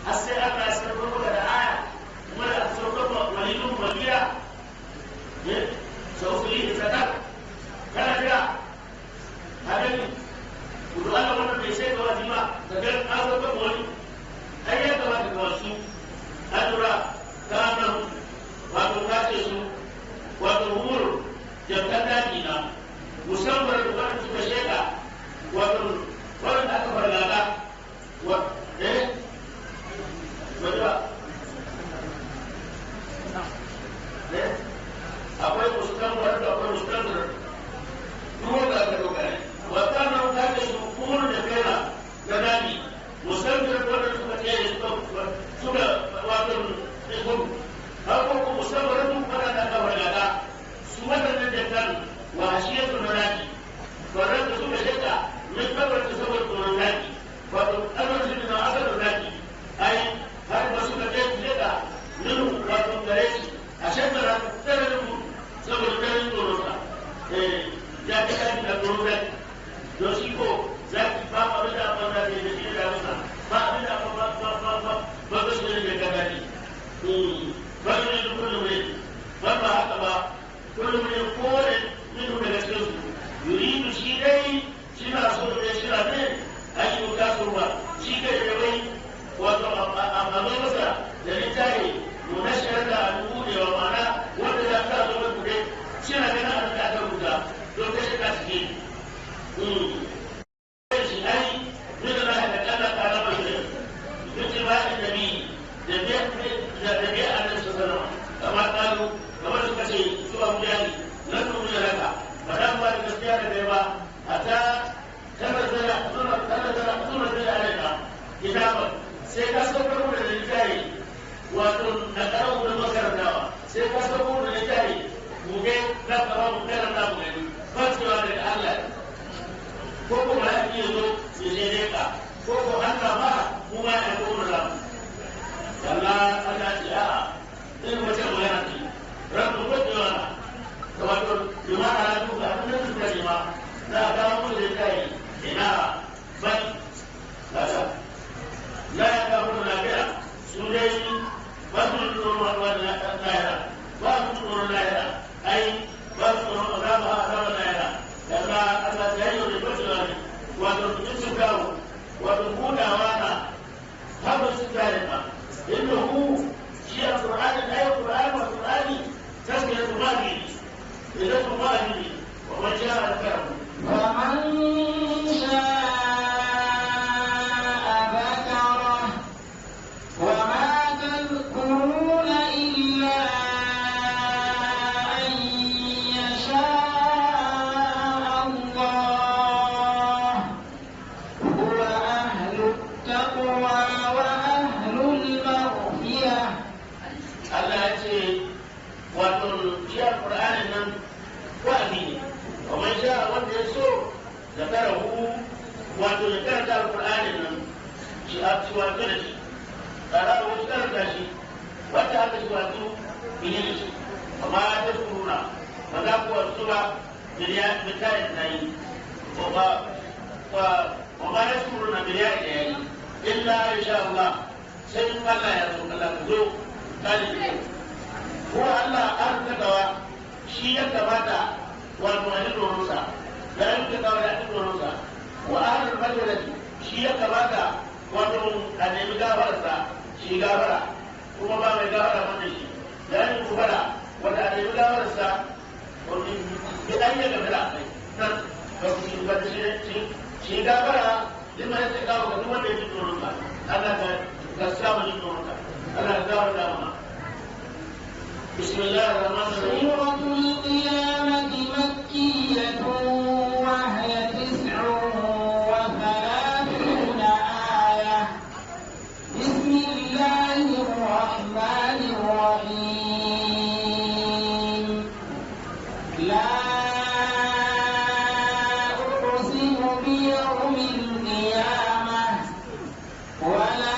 har sai Allah ya saukar maka da aya kuma da aka saukar maka waliyun waliya ne sau su yi sadaka Don shi ko zaki ba abin da abin da ne da shi da musa ba abin da ba ba ba ba ba ba ba shi ne da gani ba ne da kullum ne ba ba haka ba kullum ne ko ne min daga cikin su yuridu shi dai shi na so da shi na ne an yi kasu ba shi kai da bai wato a zo masa da littafi munashiyar da an buɗe wa ma'ana wanda za ka zo da kuɗe shi na ganin abin da aka rubuta don kashe ka ciki shi ai duk da haka kana kana mai da duk ba da nabi da da da da annabi sallallahu alaihi wasallam kamar kalu kamar suka ce su abu jahil lan nu'mina laka ba dan ba da gaskiya da kai ba hatta tanzala tanzala tanzala alaika kitaban sai ka saukar da littafi wato na karo da makarantawa sai ka saukar da littafi buge na karo mu karanta mu gani facewa daga Allah ko kuma ya iya zo ya je ka ko ko Allah ba kuma ya ko da Allah Allah ce a'a in wace magana ce rabu ko cewa da wato jama'a na duka abin da suka nema za a kawo mu da kai ina bai kaza la ya kawo na lafiya su dai ba su tsoron wannan lahira ba su tsoron lahira ai ba su tsoron azaba azaba lahira kaza Allah ta yi da bacewa ne wato in su kawo wato budawa na haɓar su tare ba innahu shi alqur'ani ayi qur'ani wa qur'ani tazkiyatu mali idan mali wa man sha'a dhakarahu فمن شاء ذكره وما تذكرون إلا أن يشاء الله هو أهل التقوى وأهل المغفرة Allah ya ce wato shi alqur'anin nan wa'azi ne wa man sha'a wanda ya so zakarahu wato ya karanta alqur'anin nan shi a ci wato da shi karawa shi karanta shi wata aka shi wato biye da shi amma ta kuruna ba za ku wasu ba biliya da yi ba ba ma ya kuruna biliya da yi illa insha Allah sai in Allah ya so Allah ka zo talibi ko Allah an takawa shi ya kamata wato a ji tsoronsa da an takawa da a ji tsoronsa wa ahlul majalisi shi ya kamata wato a nemi gafararsa shi gafara kuma ba mai gafara wanda shi da an gafara wanda a nemi gafararsa wanda bi an yi gafara nan ba su shi ba shi shi gafara lima ya takawa ga duk wanda ya ji tsoronsa Allah ka samu ji tsoronsa Allah ka gafarta mana بسم الله الرحمن الرحيم سورة القيامة مكية وهي 39 آية بسم الله الرحمن الرحيم لا أقسم بيوم القيامة ولا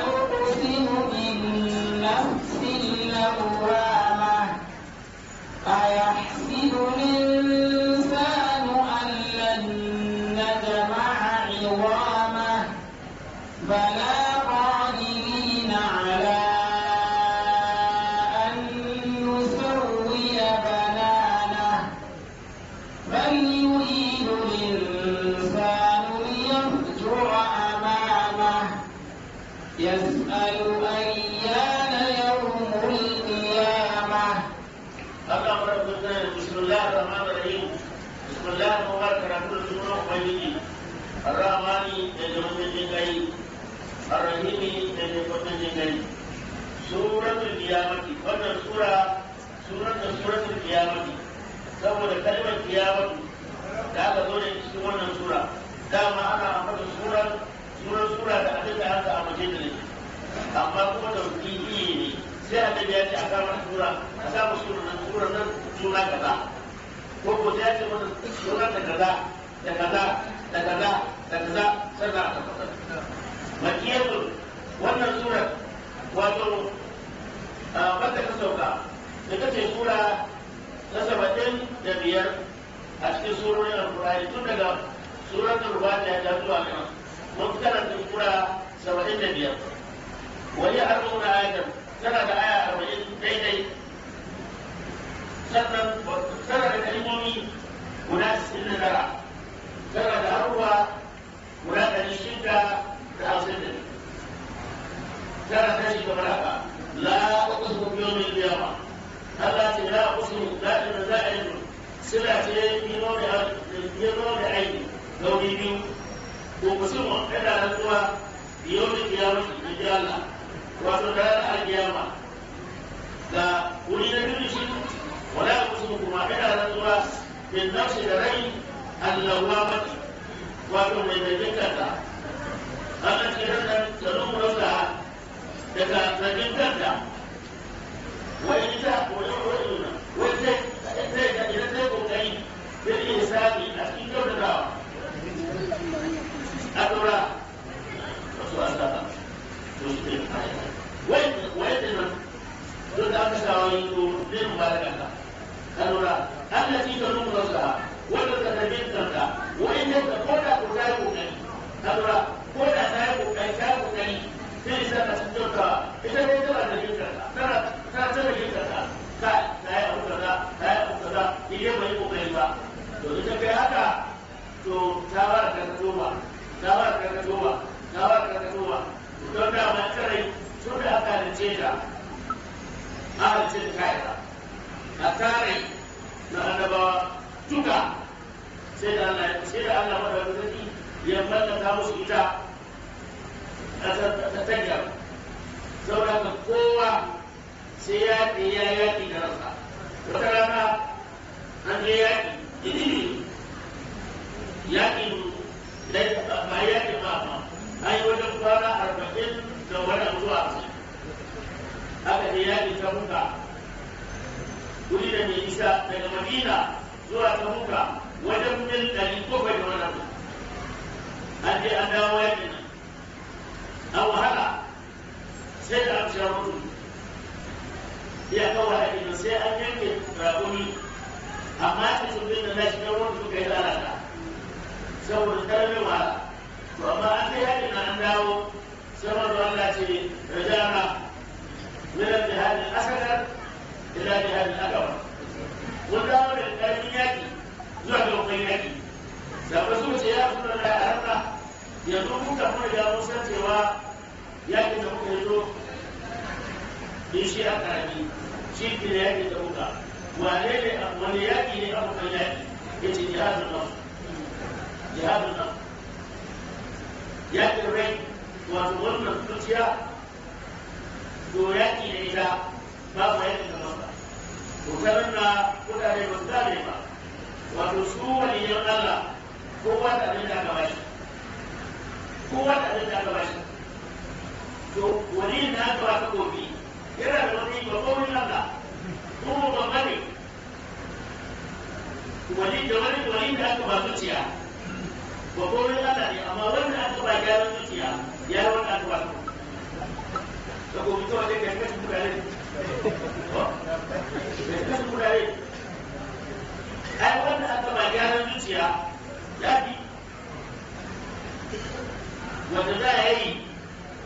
أقسم بالنفس اللوامة أيحسب الإنسان أن لن نجمع عظامه بلى قادرين على أن نسوي بنانه بل يريد الإنسان ليفجر أمامه يسأل أيان يوم القيامة Allah madaukakin bismillahir rahmanir rahim bismillahir mubarak rabbul sunan ubangiji arrahmani da jama'a jin gai arrahimi da jama'a jin gai suratul qiyamati wannan sura suratul suratul qiyamati saboda kalmar qiyamatu da aka zo da cikin wannan sura dama ana ambata surar surar sura da abin da aka ambace da ne amma kuma da ne sai annabi ya ce a kama sura a samu sura nan sura nan suna kaza ko ko sai ya ce mata sura ta kaza da kaza da kaza da kaza sannan a tabbatar makiyatul wannan sura wato maka ta sauka ita ce sura ta 75 A cikin surorin Alƙur'ani tun daga suratul Fatiha ta zuwa nan mun karanta sura 75. Wani arba'una ayatan, tana da aya 40 daidai. Sannan tana da kalmomi guda 69, tana da haruwa guda 652. Tana tashi kamar haka: la uqsimu bi yawmil qiyamah. Allah ce la uqsimu, la da za'id sila ce yino da aiki gauri biyu. Ko kusurwa tana rantsuwa yawmil qiyamah in ji Allah, wato da ranar alkiyama. Ga wuri na biyu shi wala uqsimu, kuma tana rantsuwa bin nafsi da rai allawamati, wato mai zargin kanta. Allah ce nan ta rumu nafsa daga zargin kanta. Wai ita wai sai idan ta yi kokari zai iya sami a cikin kyautatawa a ɗora wasu asaba to shi ne wai wai nan don da aka shawo yi to zai mu ba da kanka a ɗora Allah ci ta rumu nafsa wanda ta zargin kanta. Wai ne ta koda ko ta yi kokari a ɗora ko da ta yi kokari ta yi kokari sai isa ka cikin kyautawa, ita dai tana zargin kanta, tana tana zargin kanta, kai ta yi abu kaza, ta yi abu kaza, ni dai bai yi kokari ba. To ita kai haka to ta fara karkatowa, ta fara karkatowa, ta fara karkatowa. Don da ma ita rai tun da aka halicce ta, aka halicce ta kai ba a tare na annabawa duka, sai da Allah sai da Allah madaukakin ya mallaka musu ita ta tanyar. Saboda haka kowa sai ya ya yaƙi da ransa. Wata rana an je yaƙi, yaƙin ba yaƙin ba, amma an yi wajen kwana 40 da wani abu zuwa 50. Aka je yaƙi ta buka, wuri da mai isa daga Madina zuwa ta buka wajen mil 700 da wani abu. An je an dawo yaƙin nan an wahala, sai da an sha mutu ya kawo haɗin nan, sai an yanke raƙumi, amma ta sun da na shiga wanda suka yi lalata saboda ƙarfin wahala. To amma an kai yaƙin nan an dawo, sai manzo Allah ce rajana min al-jihad al-asghar ila jihad al-akbar. Mun dawo da ƙarfin yaƙi zuwa ga babban yaƙi. Da wasu ce ya fi da harna yanzu muka mun riga mun san cewa yaƙin da muka yi zo in shi a ƙarami shi ke da yaƙin da muka wane ne, wani yaƙi ne abokan yaƙi? Ya ce jihadun nan, jihadun nan, yaƙin rai, wato wannan zuciya. To yaƙi da ita babu yaƙin da masa. To ta na mutane ba su gane ba, wato su waliyan Allah kowa da abin da aka bashi, kowa da abin da aka bashi. To waliyin da aka ba ta kofi yana da wani babban wurin Allah kuma babba ne wali da wani wali da aka ba zuciya babban wurin Allah ne, amma wanda aka ba gyaran zuciya ya yi wanda aka ba ta ta kofi kawai dai kai kashin kudade, kashin kudade. Ai wanda aka ba gyaran zuciya ya fi wanda za a yi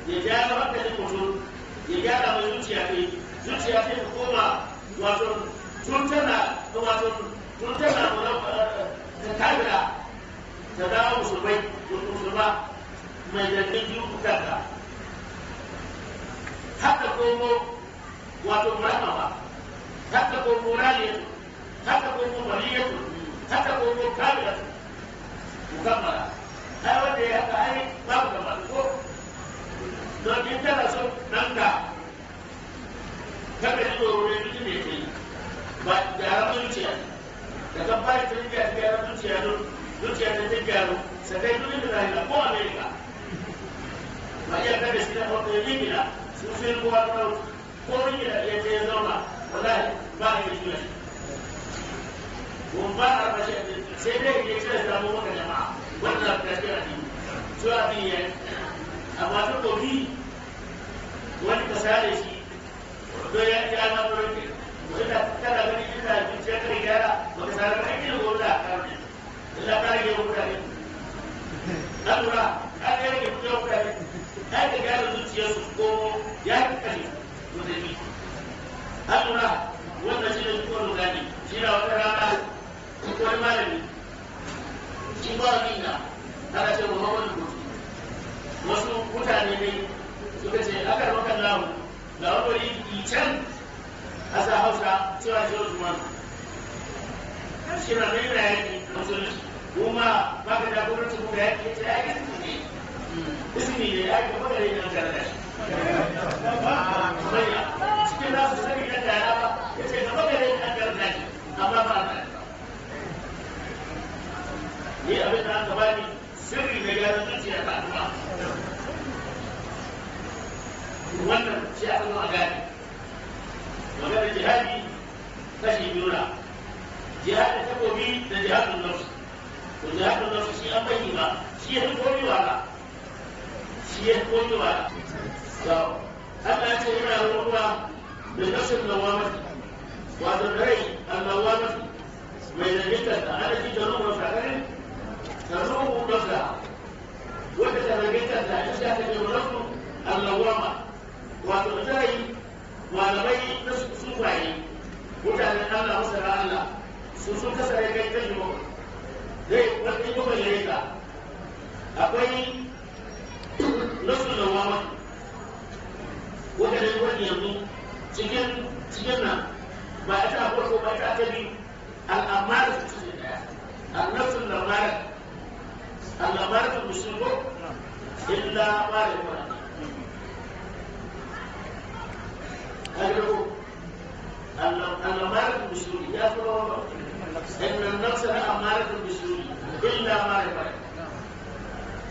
ya gyara hankalin mutum, ya gyara mai zuciya ne, zuciya sai ta koma wato tun tana wato tun tana ta kafira ta dawo musulmai, musulma mai zargin biyu kanka haka komo wato murama haka komo raliyatu, haka komo waliyatu, haka komo kamilatu mukammala. Ai wanda ya haka ai babu kamar ko don in kana so ɗanka kada ji tsoro ne duk da yake ba gyaran zuciya da kan fara tarbiyya ta gyaran zuciya, don zuciya ta gyaru sakai duk da zahira ko Amerika ba iya kada shi na farko ya Ingila su sai kowa ta ko Ingila ya ce ya zauna wallahi ba a yi juya shi ko ba a raba shi, sai dai ya ce ya samu maka jama'a wannan ta ce a biyu su a biyu ya amma ta kofi wani ka sare shi don ya ya ma tsoron ke wanda kana gani ina zuciya kare gyara ba ka sare ba ina gobe da ka Shi na nan yana yaƙi musulunci kuma ba ka jagoranci mu da yaƙi ya ce yaƙi su ne ismi ne ya ke magana ne an tare da shi. Manya cikin nasu sani na tara ba ya ce gaba gare ni an tare da shi amma ba a tare ba. Ni abin da aka bani sirri na gyaran zuciya ta addu'a. Wannan shi aka zo a gane. Maganar jihadi kashi biyu na. Jihadin takobi da jihadin nafsu. To jihadin nafsu shi an bayyana ba shi ya fi komi wahala. Shi ya koyi wa to Allah ya ce yana ruwa da nafsin lawamati wato rai al-lawamati mai zargin ta ana ji da ruwa sakarin ta ruwa nafsa wanda ta zargin ta ta ita ta ce nafsu al-lawama wato rai malamai na sufaye mutanen Allah masana Allah su sun kasa rai kai kashi bakwai zai wani bakwai ya yi ka akwai nasu da wawa wanda ne wani yanzu cikin cikin nan ba a ta farko ba ta ta biyu al'amara su ce daya annasu lamara al'amara ta musulmo illa ma da kuma kaga al'amara ta musulmi ya fi rawa inna nafsa la amara ta musulmi illa ma da kuma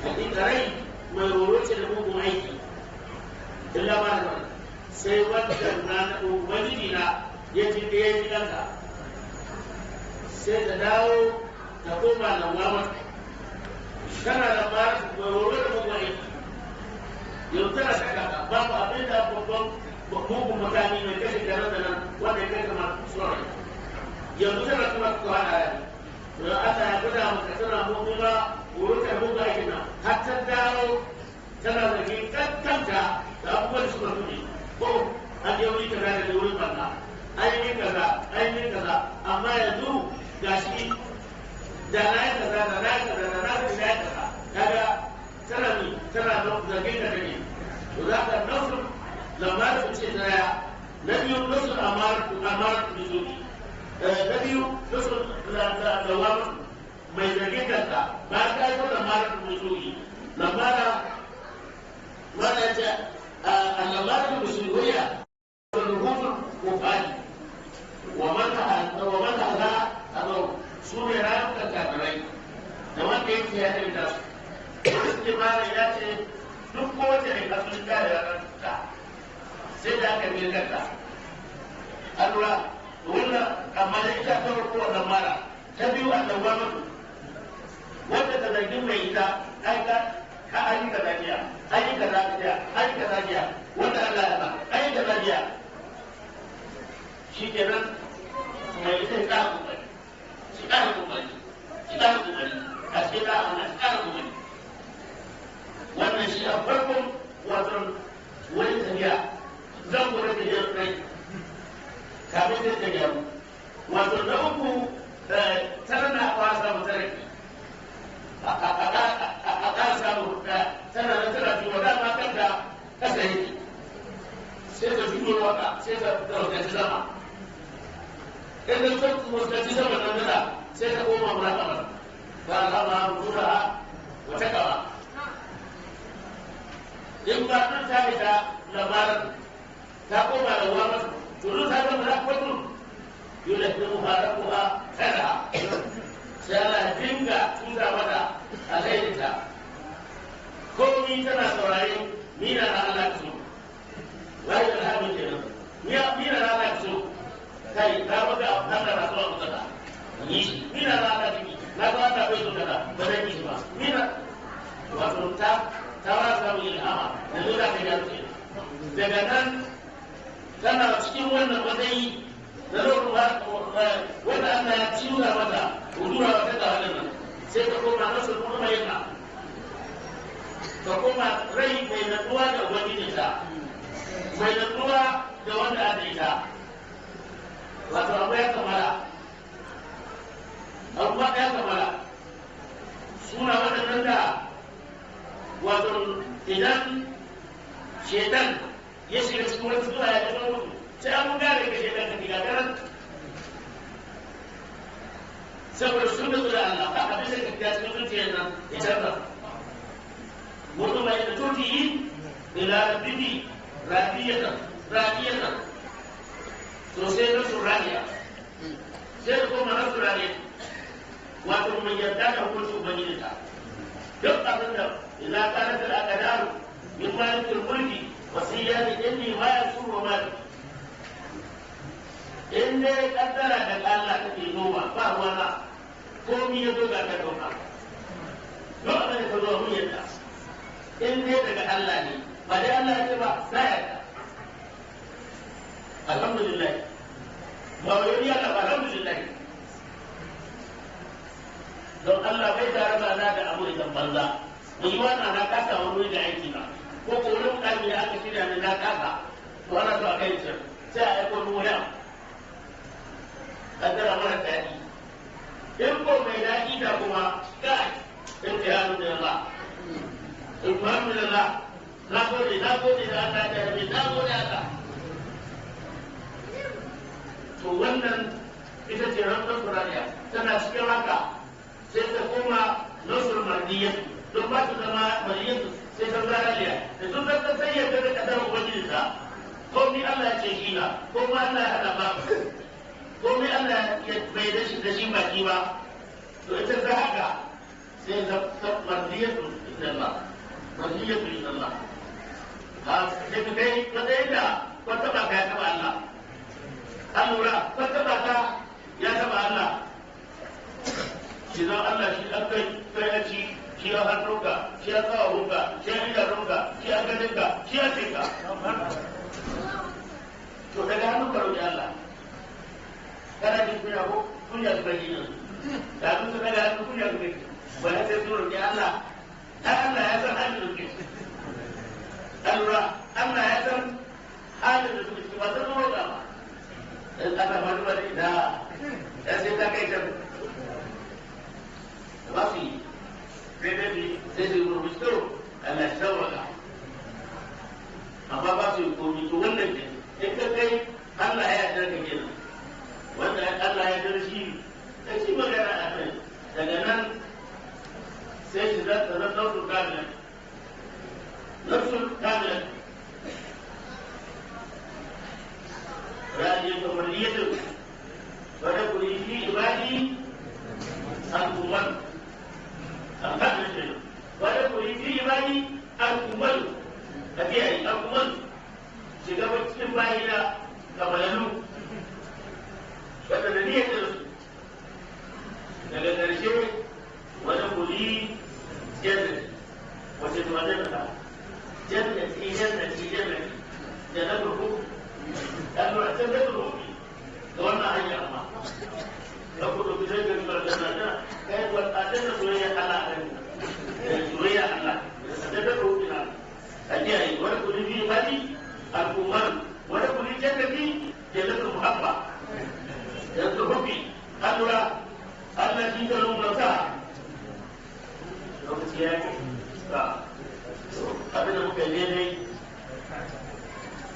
hakika rai mai horo ce da mugun aiki illa ba da sai wanda na ubangiji na ya ji da ya ji kansa sai ta dawo ta koma lawama tana da mara mai horo da mugun aiki yau tana saka babu abin da babban mugun makami mai kashe da nan da nan wanda ya kai kamar tsoron yanzu tana kuma kwana ne to Allah ya gwada maka tana mummuna wurin mugun aikin nan har ta dawo tana zargin kankanta da abubuwan da suka tuni ko an je wuri kaza da wurin barna an yi kaza an yi kaza amma yanzu gashi da na yi kaza da na yi kaza da na yi kaza kaga tana ni tana zargin ka take to za ka nasu lamarin ce ta daya na biyu nasu amarar bizoki na biyu nasu lamarin mai zargin kanta ba ta yi wannan mara musulmi lamara mara ya ce a lamarin musulmiya da rubutun kofani wa mata za a zo su ne rayukan kafirai da wanda yake ya ɗin da su wani suke mara ya ce duk kowace ne kasu ta da ranar ta sai da aka biya kanta an lura wannan amma da ita ta farko wannan mara ta biyu a dawamatu wanda ta zargin mai ita ai ka ka an yi kaza jiya an yi kaza jiya an yi kaza jiya wanda Allah ya ba an yi kaza jiya shikenan mai ita ya ƙara kokari shi ƙara kokari shi ƙara kokari a cikin da Allah shi ƙara kokari wannan shi a farkon wato wani tafiya zan gwada tafiyar rai kafin ta gyaru wato na uku tana na fara samun tarafi a ƙara samun tana na tana juwa dama kanta kasa yake sai ta juyo waka sai ta ɗaukaci sama in ta fuskanci sama nan nada sai ta koma muraƙaba ba alama rura wata gaba in ba nan ta fita labarin ta koma da ruwa masu turu ta zama muraƙabatun yulahimuha rabbuha khairaha sai Allah ya dinga tuza mata alherinta komi tana saurare mina na Allah ka so wai alhamdu kenan mina na Allah ka so kai na maka Allah na so abu kaza yi shi mina na Allah ki na ga Allah bai so kaza ba zan yi shi ba mina wato ta ta ba samu ilhama yanzu za ka gyaru kenan daga nan tana cikin wannan matsayi da lokacin wanda Allah ya ciura mata hudura wata ga wannan nan sai ta koma nasu kuma yana ta koma rai mai natsuwa da ubangijinta mai natsuwa da wanda aka yi ta wato abu ya kamala abu ya kamala suna waɗannan da wato idan shedan ya shiga cikin wani sura ya zama mutu sai an gane ka shedan ka diga garan Saboda sun nutsu da Allah ba abin da ka cikin zuciyar nan ya canza. Mutum mai da tuti ila rabbihi radiyatan radiyatan. To sai nasu radiya. Sai kuma nasu radiya. Wato mun yarda da hukuncin Ubangiji ta. Duk abin da idza kanat al-aqdaru min malikil mulki wasiyati inni ma yasuru wa ma in dai kaddara da Allah take zuwa ba ruwana komi ya zo ga ta doka duk abin da ka zo mun yarda in dai daga Allah ne ba dai Allah ya ce ba na yarda alhamdulillah ba wai ya ba alhamdulillah don Allah bai tare ba na da abu idan banza mun yi wannan na kasa wani wuri da aiki ba ko ko wani mukami da aka shirya ne na kasa to ana so a kai can sai a aiko ni wani abu kaddara mara daɗi in ko mai daɗi da kuma kai imtihanu min Allah imtihanu min Allah na gode da Allah ya rabe na gode Allah to wannan ita ce rantsar Qur'aniya tana cikin haka sai ta koma nasr mardiyatu don ba ta zama mardiyatu sai ta zarariya da sun zanta sai ya ga kadar ubangiji ta komai Allah ya ce shi na komai Allah ya hada ba komai Allah ya bai da shi da shi baki ba to ita ta haka sai ta mardiyatu inda Allah mardiyatu inda Allah ha sai ka kai matsayin da kwata ba ka ya taba Allah an lura kwata ba ka ya taba Allah shi zan Allah shi an kai kai a ci shi a hannunka shi a kawahunka shi a idanunka shi a ganinka shi a cinka to daga hannunka roƙi Allah kana jin kunya ko kunya su bai yanzu da abin su daga hannun kunya su bai ba ya sai su roƙi Allah ai Allah ya san halin da suke an lura Allah ya san halin da suke ciki ba san roƙa ba in aka faɗi ba da ya sai ta kai can ba su yi sai dai sai su yi murmushi Allah ya sauwaka amma ba su yi komi to wannan ne in ka kai Allah ya yarda ka kenan wanda Allah ya yarda shi ka ci magana a kai daga nan sai shi za ta zama nafsul kamila nafsul kamila ra'ayi kamar yadda wadda kuri fi ibadi al-umar al-kamila wadda kuri fi ibadi al-umar ka kiyaye al-umar shiga cikin bayina kamalalu wadda da niyyar su daga ƙarshe wani kuli jannati wace ta wajen ta jannati jannati jannati jannatul hukm dan lura jannatul hukm da wannan hanya amma da ku ɗauki sai ka ribar jannata kai wa aljanna soyayya Allah a soyayya Allah jannatul hukm na ajiyayi wani kuli biyu fadi al-umar wani kuli jannati jannatul muhabba jannatul hukm an lura Allah shi ta lumrata lokaci ya yi ba abin da muka yi daidai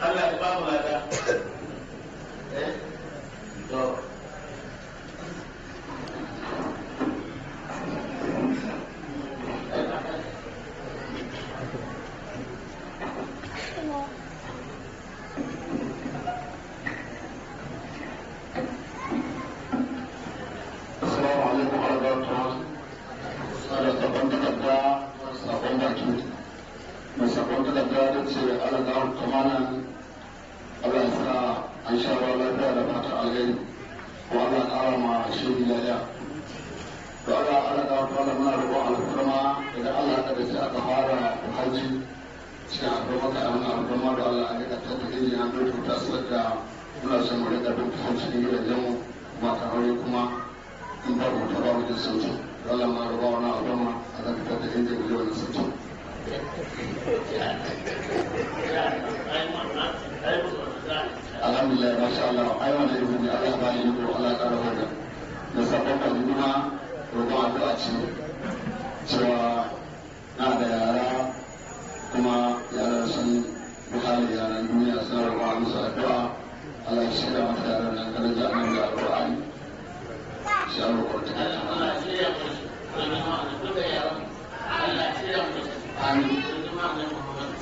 Allah ya ba mu lada eh to Assalamu alaikum wa rahmatullahi. Da sabon takarda, sabon baki. Mai sabon takarda da ce Allah ga kamanan Allah ya sa an sha ruwa lafiya da fatan alheri. Ko Allah ya ƙara ma shehi lafiya. To Allah Allah ga kamanan muna roƙon alfarma daga Allah ka da sai aka fara hajji. Cikin alfarma ka yi alfarma da Allah a rika tattaka injin an ɗauke ta sadda muna son mu rika bin cikin gidajenmu mata aure kuma in ba mu taba wajen sauti Allah ma raba wani al'umma a zakatar da inda guje wani sauti. Alhamdulillah masha Allah ai wannan izini Allah ba ni ko Allah ƙara hoda da sabon kan kuma roƙon addu'a ce cewa na da yara kuma yaran sun buhari yaran duniya sun roƙon musu addu'a Allah ya shirya mata yaran nan daraja nan da alƙur'ani. Sha roƙon. Allah ya shirya mu shi. Duka yaran Allah ya shirya mu shi. Amin.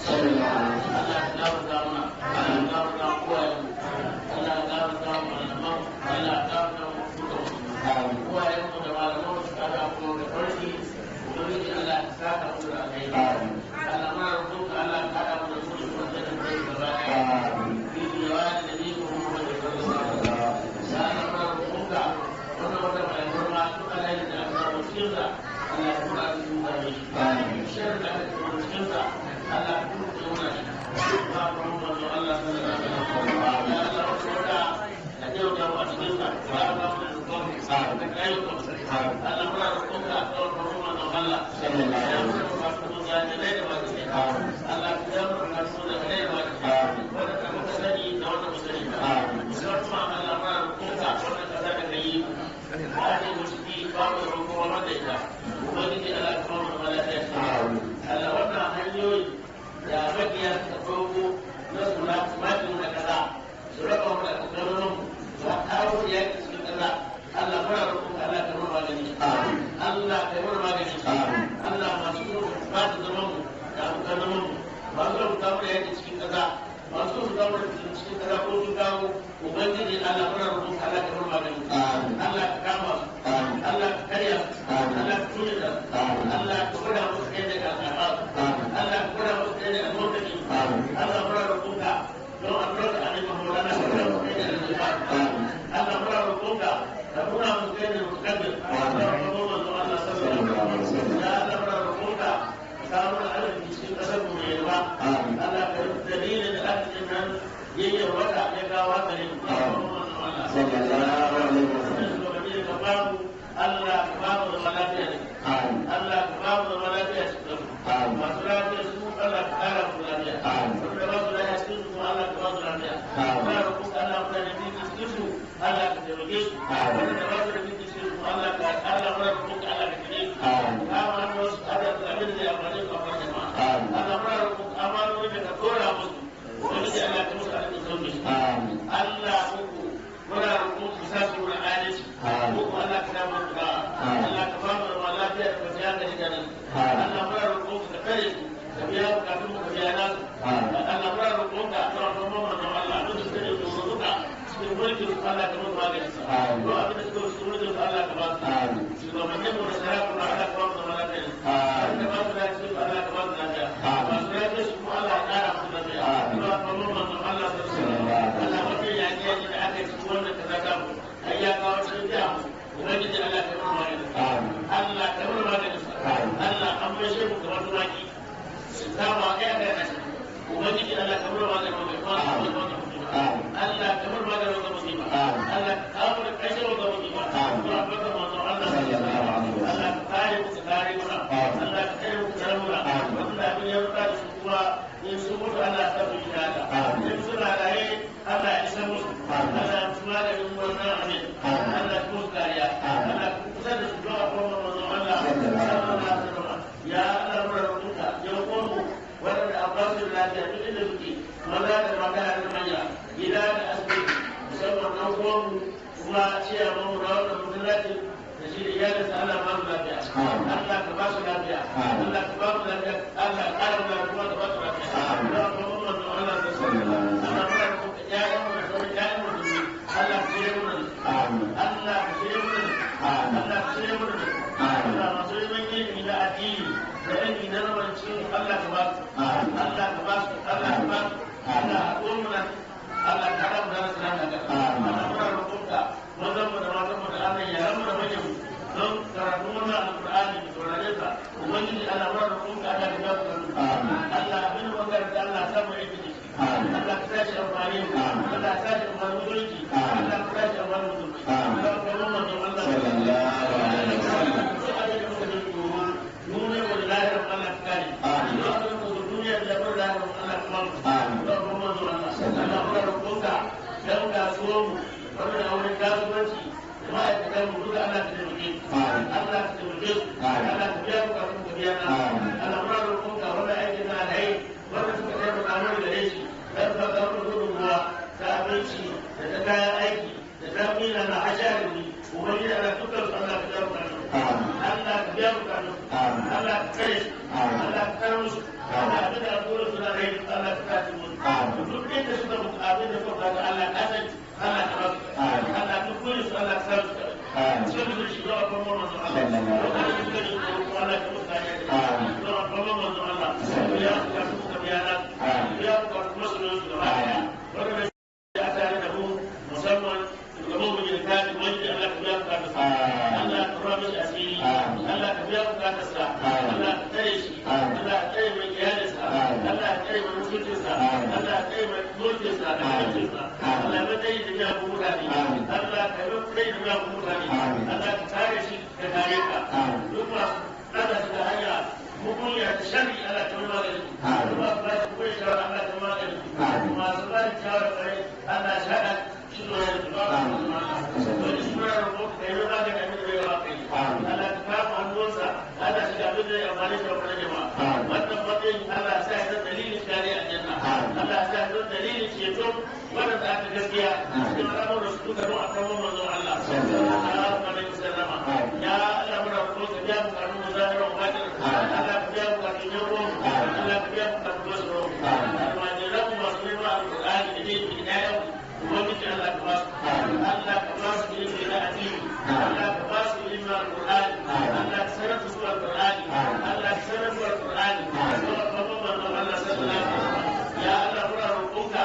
Sallallahu alaihi wasallam. Allah ya gafarta mana. Allah ya gafarta uwayen mu. Allah ya gafarta malaman. Allah ya gafarta mu duka mu. Amin. Uwayen mu da malaman mu suka ga kuma da farki. Ubangiji Allah ya saka mu da alheri. Amin. Allah ma roƙonka Allah ya haɗa mu da su da wanda da kai gaba ɗaya. Amin. Bi diwani da bi Muhammad sallallahu alaihi wasallam. Ya Allah ma roƙonka wannan wata mai girma duk alheri da aka samu cikin sa Allah ya kula da su da shi. Amin. Sharri da aka samu cikin sa Allah ya kula da mu shi. Ba mu manzo Allah sallallahu alaihi wasallam. Ya Allah wata da kyauta mu a cikin sa. Ya Allah mu roƙonka da kai ku. Allah muna roƙonka da manzo Allah. Sallallahu alaihi wasallam. Allah ya murna su da kai ba wanda ka muka sani da wanda muka sani ba musamman Allah ma roƙonka wanda ka sani da yi ba ne mu ciki ba mu roƙo wanda ita ubangiji Allah ka ba mu lafiya Amin. Allah wannan hanyoyi da makiya suka ɗauko na suna su da kaza su raba mu da ƙarƙarin mu su kawo yaƙi cikin kaza Allah muna roƙonka Allah ka mana magani Amin. Allah ka mana magani Amin. Allah masu ba su zaman mu da abokan zaman mu masu rubuta mana yaƙi cikin ƙasa masu rubuta mana cikin ƙasa ko sun kawo ubangiji Allah muna roƙonka Allah ka mana magani Amin. Allah ka kama su Amin. Allah ka karya su Amin. Allah ka tune da su Amin. Allah ka gwada musu kai daga al'adu Amin. Allah ka gwada musu kai daga mutane Amin. Allah muna roƙonka don albarka annabi Muhammad Allah ka gwada musu kai daga al'adu Amin. Allah muna roƙonka ka nuna musu kai daga mutakabbir Amin. Allah sallallahu alaihi wasallam ya Allah muna roƙonka ka samu arziki cikin ƙasar mu mai yalwa Amin. Allah ka yi dalilin da arzikin nan yayyar wata ya kawo haka ne Amin. Sallallahu alaihi wasallam. ka bamu Allah ka bamu zama lafiya ne Amin. Allah ka bamu zama lafiya cikin mu Amin. masu lafiya su Allah ka kara musu lafiya Amin. wanda ba su lafiya cikin su Allah ka ba su lafiya Amin. muna roƙon Allah muna da fiti cikin su Allah ka taimake su Amin. wanda ba su da fiti cikin su Allah ka Allah muna roƙon Allah ka kare su Amin. kama hannu su Allah ka abin da ya amfane su amfane jama'a Amin. Allah muna roƙon amanoni da ka dora musu ubangiji Allah ka musu alƙin sauki Amin. Allah uku muna roƙon ku sa su wurin adalci Amin. uku Allah ka damu da Amin. Allah ka ba mu da lafiya da kwanciyar hankali da nan Amin. Allah muna roƙon ku ka kare su ka biya bukatun mu ka biya nasu Amin. Allah muna roƙon ka ta roƙon mu manzon Allah duk da suke tsoro duka cikin mulkin su Allah ka musu magani sa Amin. duk abin da suke cikin mulkin su Allah ka ba su Amin. shugabannin mu da sarakuna Allah ka ba mu zama lafiya Amin. da ba su lafiya su Allah ka ba su lafiya Amin. masu lafiya su kuma Allah ya ƙara musu lafiya Amin. don roƙon manzon Allah sallallahu alaihi wasallam Allah wannan yaƙi yaƙi da aka yi cikin wannan kaza ta mu ai ya kawo cikin jiha mu ubangiji Allah ka mana magani Amin. Allah ka mana magani Amin. Allah an mai shehu kamar tumaki su kama ɗaya ɗaya a ciki ubangiji Allah ka mana magani wannan musiba Amin. Allah ka mana magani wannan musiba Amin. Allah ka kawo da ƙarshen wannan musiba Amin. to albarka manzon Allah Sallallahu alaihi wasallam. Allah ka kare mu ka kare mu Amin. Allah ka kare mu ka kare mu Amin. wannan abin ya rubuta da su kuma in sun mutu Allah ya sa su yi shahada Amin. in suna raye Allah ya isa musu Amin. Allah ya musu maganin wannan abin Amin. Allah ya musu kariya Amin. Allah ya kusa da su don akwai manzon Allah Sallallahu sallallahu alaihi wasallam ya Allah muna roƙonka ya mu waɗanda a ba su da lafiya duk inda suke maza da mata da manya gida da asibiti musamman ɗan uwanmu kuma ciyaman mu na wannan masallaci da shi da iyalinsa Allah ba su lafiya Amin. Allah ka ba su lafiya Amin. Allah ka ba su lafiya Allah ka ƙara mu lafiya kuma ka ba su lafiya Amin. don akwai manzon Allah sallallahu alaihi wasallam Allah muna roƙonka ƴaƴan mu da sauran ƴaƴan mu da Allah ka shirye mu da su Amin. Allah ka shirye mu da su Amin. Allah ka shirye mu da su Amin. Allah masu neman ilimi na addini da ilimi na zamanci Allah ka ba su Amin. Allah ka ba su Allah ka ba su Amin. Allah ka mu Allah ka haɗa mu da rasu nan da Amin. Allah muna roƙonka mazan mu da matan mu da Allah yaran mu da manyan mu don karatu wannan alƙur'ani da saurare sa ubangiji Allah muna roƙonka Allah ka ba su Amin. Allah abin da makaranta Allah sa mu aiki da shi Amin. Allah ka tashi amfani mu Amin. Allah ka tashi amfani musulunci Amin. Allah ka tashi amfani musulunci Amin. Allah ka ba mu Allah Sallallahu alaihi wasallam. duk abin da muka ji tsoro duniya wa lahirar Allah ka kare Amin. duk abin da muka ji duniya da lahirar Allah ka ba mu Amin. don kuma manzo Allah Allah muna roƙonka dan kasuwar mu wannan auren kasuwanci da ma'aikatan mu duka Allah ka taimake su Amin. Allah ka taimake su Amin. Allah ka biya bukatun ka biya na Amin. Allah muna roƙonka wannan aikin na alheri wanda suka taimaka mana gare shi dan ka ga mu gudunmuwa ta abinci da ta kayan aiki da ta mina na hasharin ubangiji Allah dukkan su Allah ka biya musu. Allah ka tsare su. Allah ka tsare musu. Allah abin da abubuwan suna rai Allah ka sa musu. Duk inda suka mutu abin da suka ga Allah ka sani Allah ka basu. Allah duk gurin su Allah ka sa su. Sun su shiga a farkon manzo Allah. Wanda suka ji tsoro Allah ka musu kariya. Don a farkon manzo Allah. Ya ka su ka biya na. Ya ka musu su gaba ɗaya. Wanda ya tare da mu musamman shugaban mu ne ta wanda Allah ka biya bukatarsa. Allah ka ruwa mishi asiri. Allah ka biya bukatarsa. Allah ka tare shi. Allah ka tare mai iyalinsa. Allah ka tare mai mutuncinsa. Allah ka tare mai mulkinsa da mutuncinsa. Allah ka tare da biya mutane. Allah ka tare da biya mutane. Allah ka tare shi ka kare ka. Duk masu ɗaga shi da hanya mugunya da sharri Allah ta magani. Duk masu ba shi kuma shawara Allah ta magani. Masu ba shi shawara tsare Allah shi haɗa shi da wani ba wani shi mara roƙo ka yi magani abin da ya ba kai. Allah ka kama hannunsa Allah shi da abin da ya amfani shi wa jama'a. Wannan matsayin Allah sa ya san dalilin kare aljanna. Allah sa ya san dalilin ceto waɗanda aka gaskiya cikin al'amuran su duka don a kan manzon Allah. Sallallahu alaihi wasallama. Ya Allah muna roƙo ka biya bukatun mu zahiran wa batinan. Allah ka biya bukatun yan uwan mu. Allah ka biya bukatun masu mu. Almajiran mu masu neman alƙur'ani da dai da ƴaƴan mu. Ubangiji Allah ka basu. Allah ka basu ilimi na addini. Allah ka basu ilimin alƙur'ani. Allah ka sanar da su alƙur'ani. Allah ka sanar da su alƙur'ani. Sallallahu manzon Allah sallallahu alaihi wasallam. Ya Allah muna roƙonka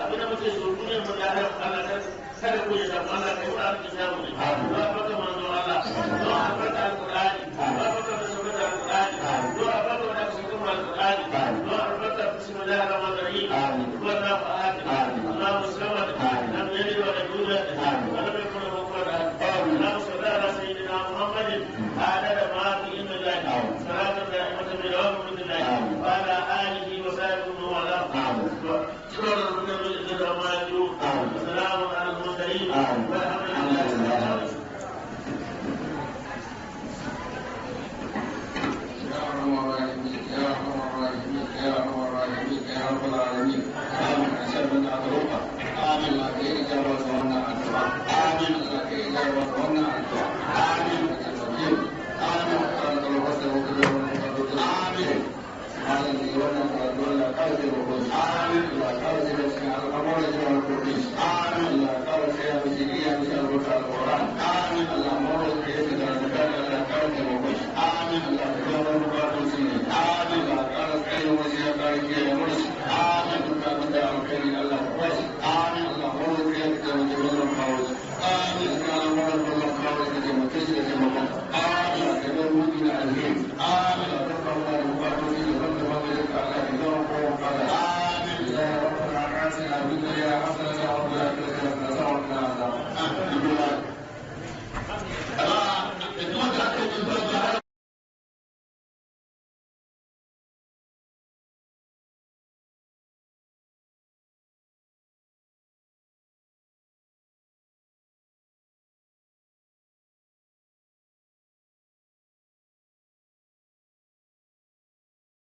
abin da muke so duniyar mu da Allah kada ku ya samu Allah kai wani abin samu ne. Ba baka manzon Allah. Don albarka alƙur'ani. Ba baka da sabbata alƙur'ani. Don albarka da sabbata alƙur'ani. Don albarka bismillahir rahmanir rahim. Wallahu ahad. Allahu samad. Lam yalid wa lam yulad wa lam yakul lahu kufuwan ahad. اللهم صل على سيدنا محمد عدد ما في علم الله صلاة دائمة بدوام من الله وعلى آله وصحبه وعلى سبحان ربك رب العزة عما يصفون وسلام على المرسلين والحمد لله رب العالمين. يا أرحم الراحمين يا أرحم الراحمين يا أرحم الراحمين يا رب العالمين. آمين. أسألنا أدعوك. آمين. لا إجابة ونا الدعاء. آمين. لا إجابة ونا الدعاء. آمين. آمين. آمين. آمين.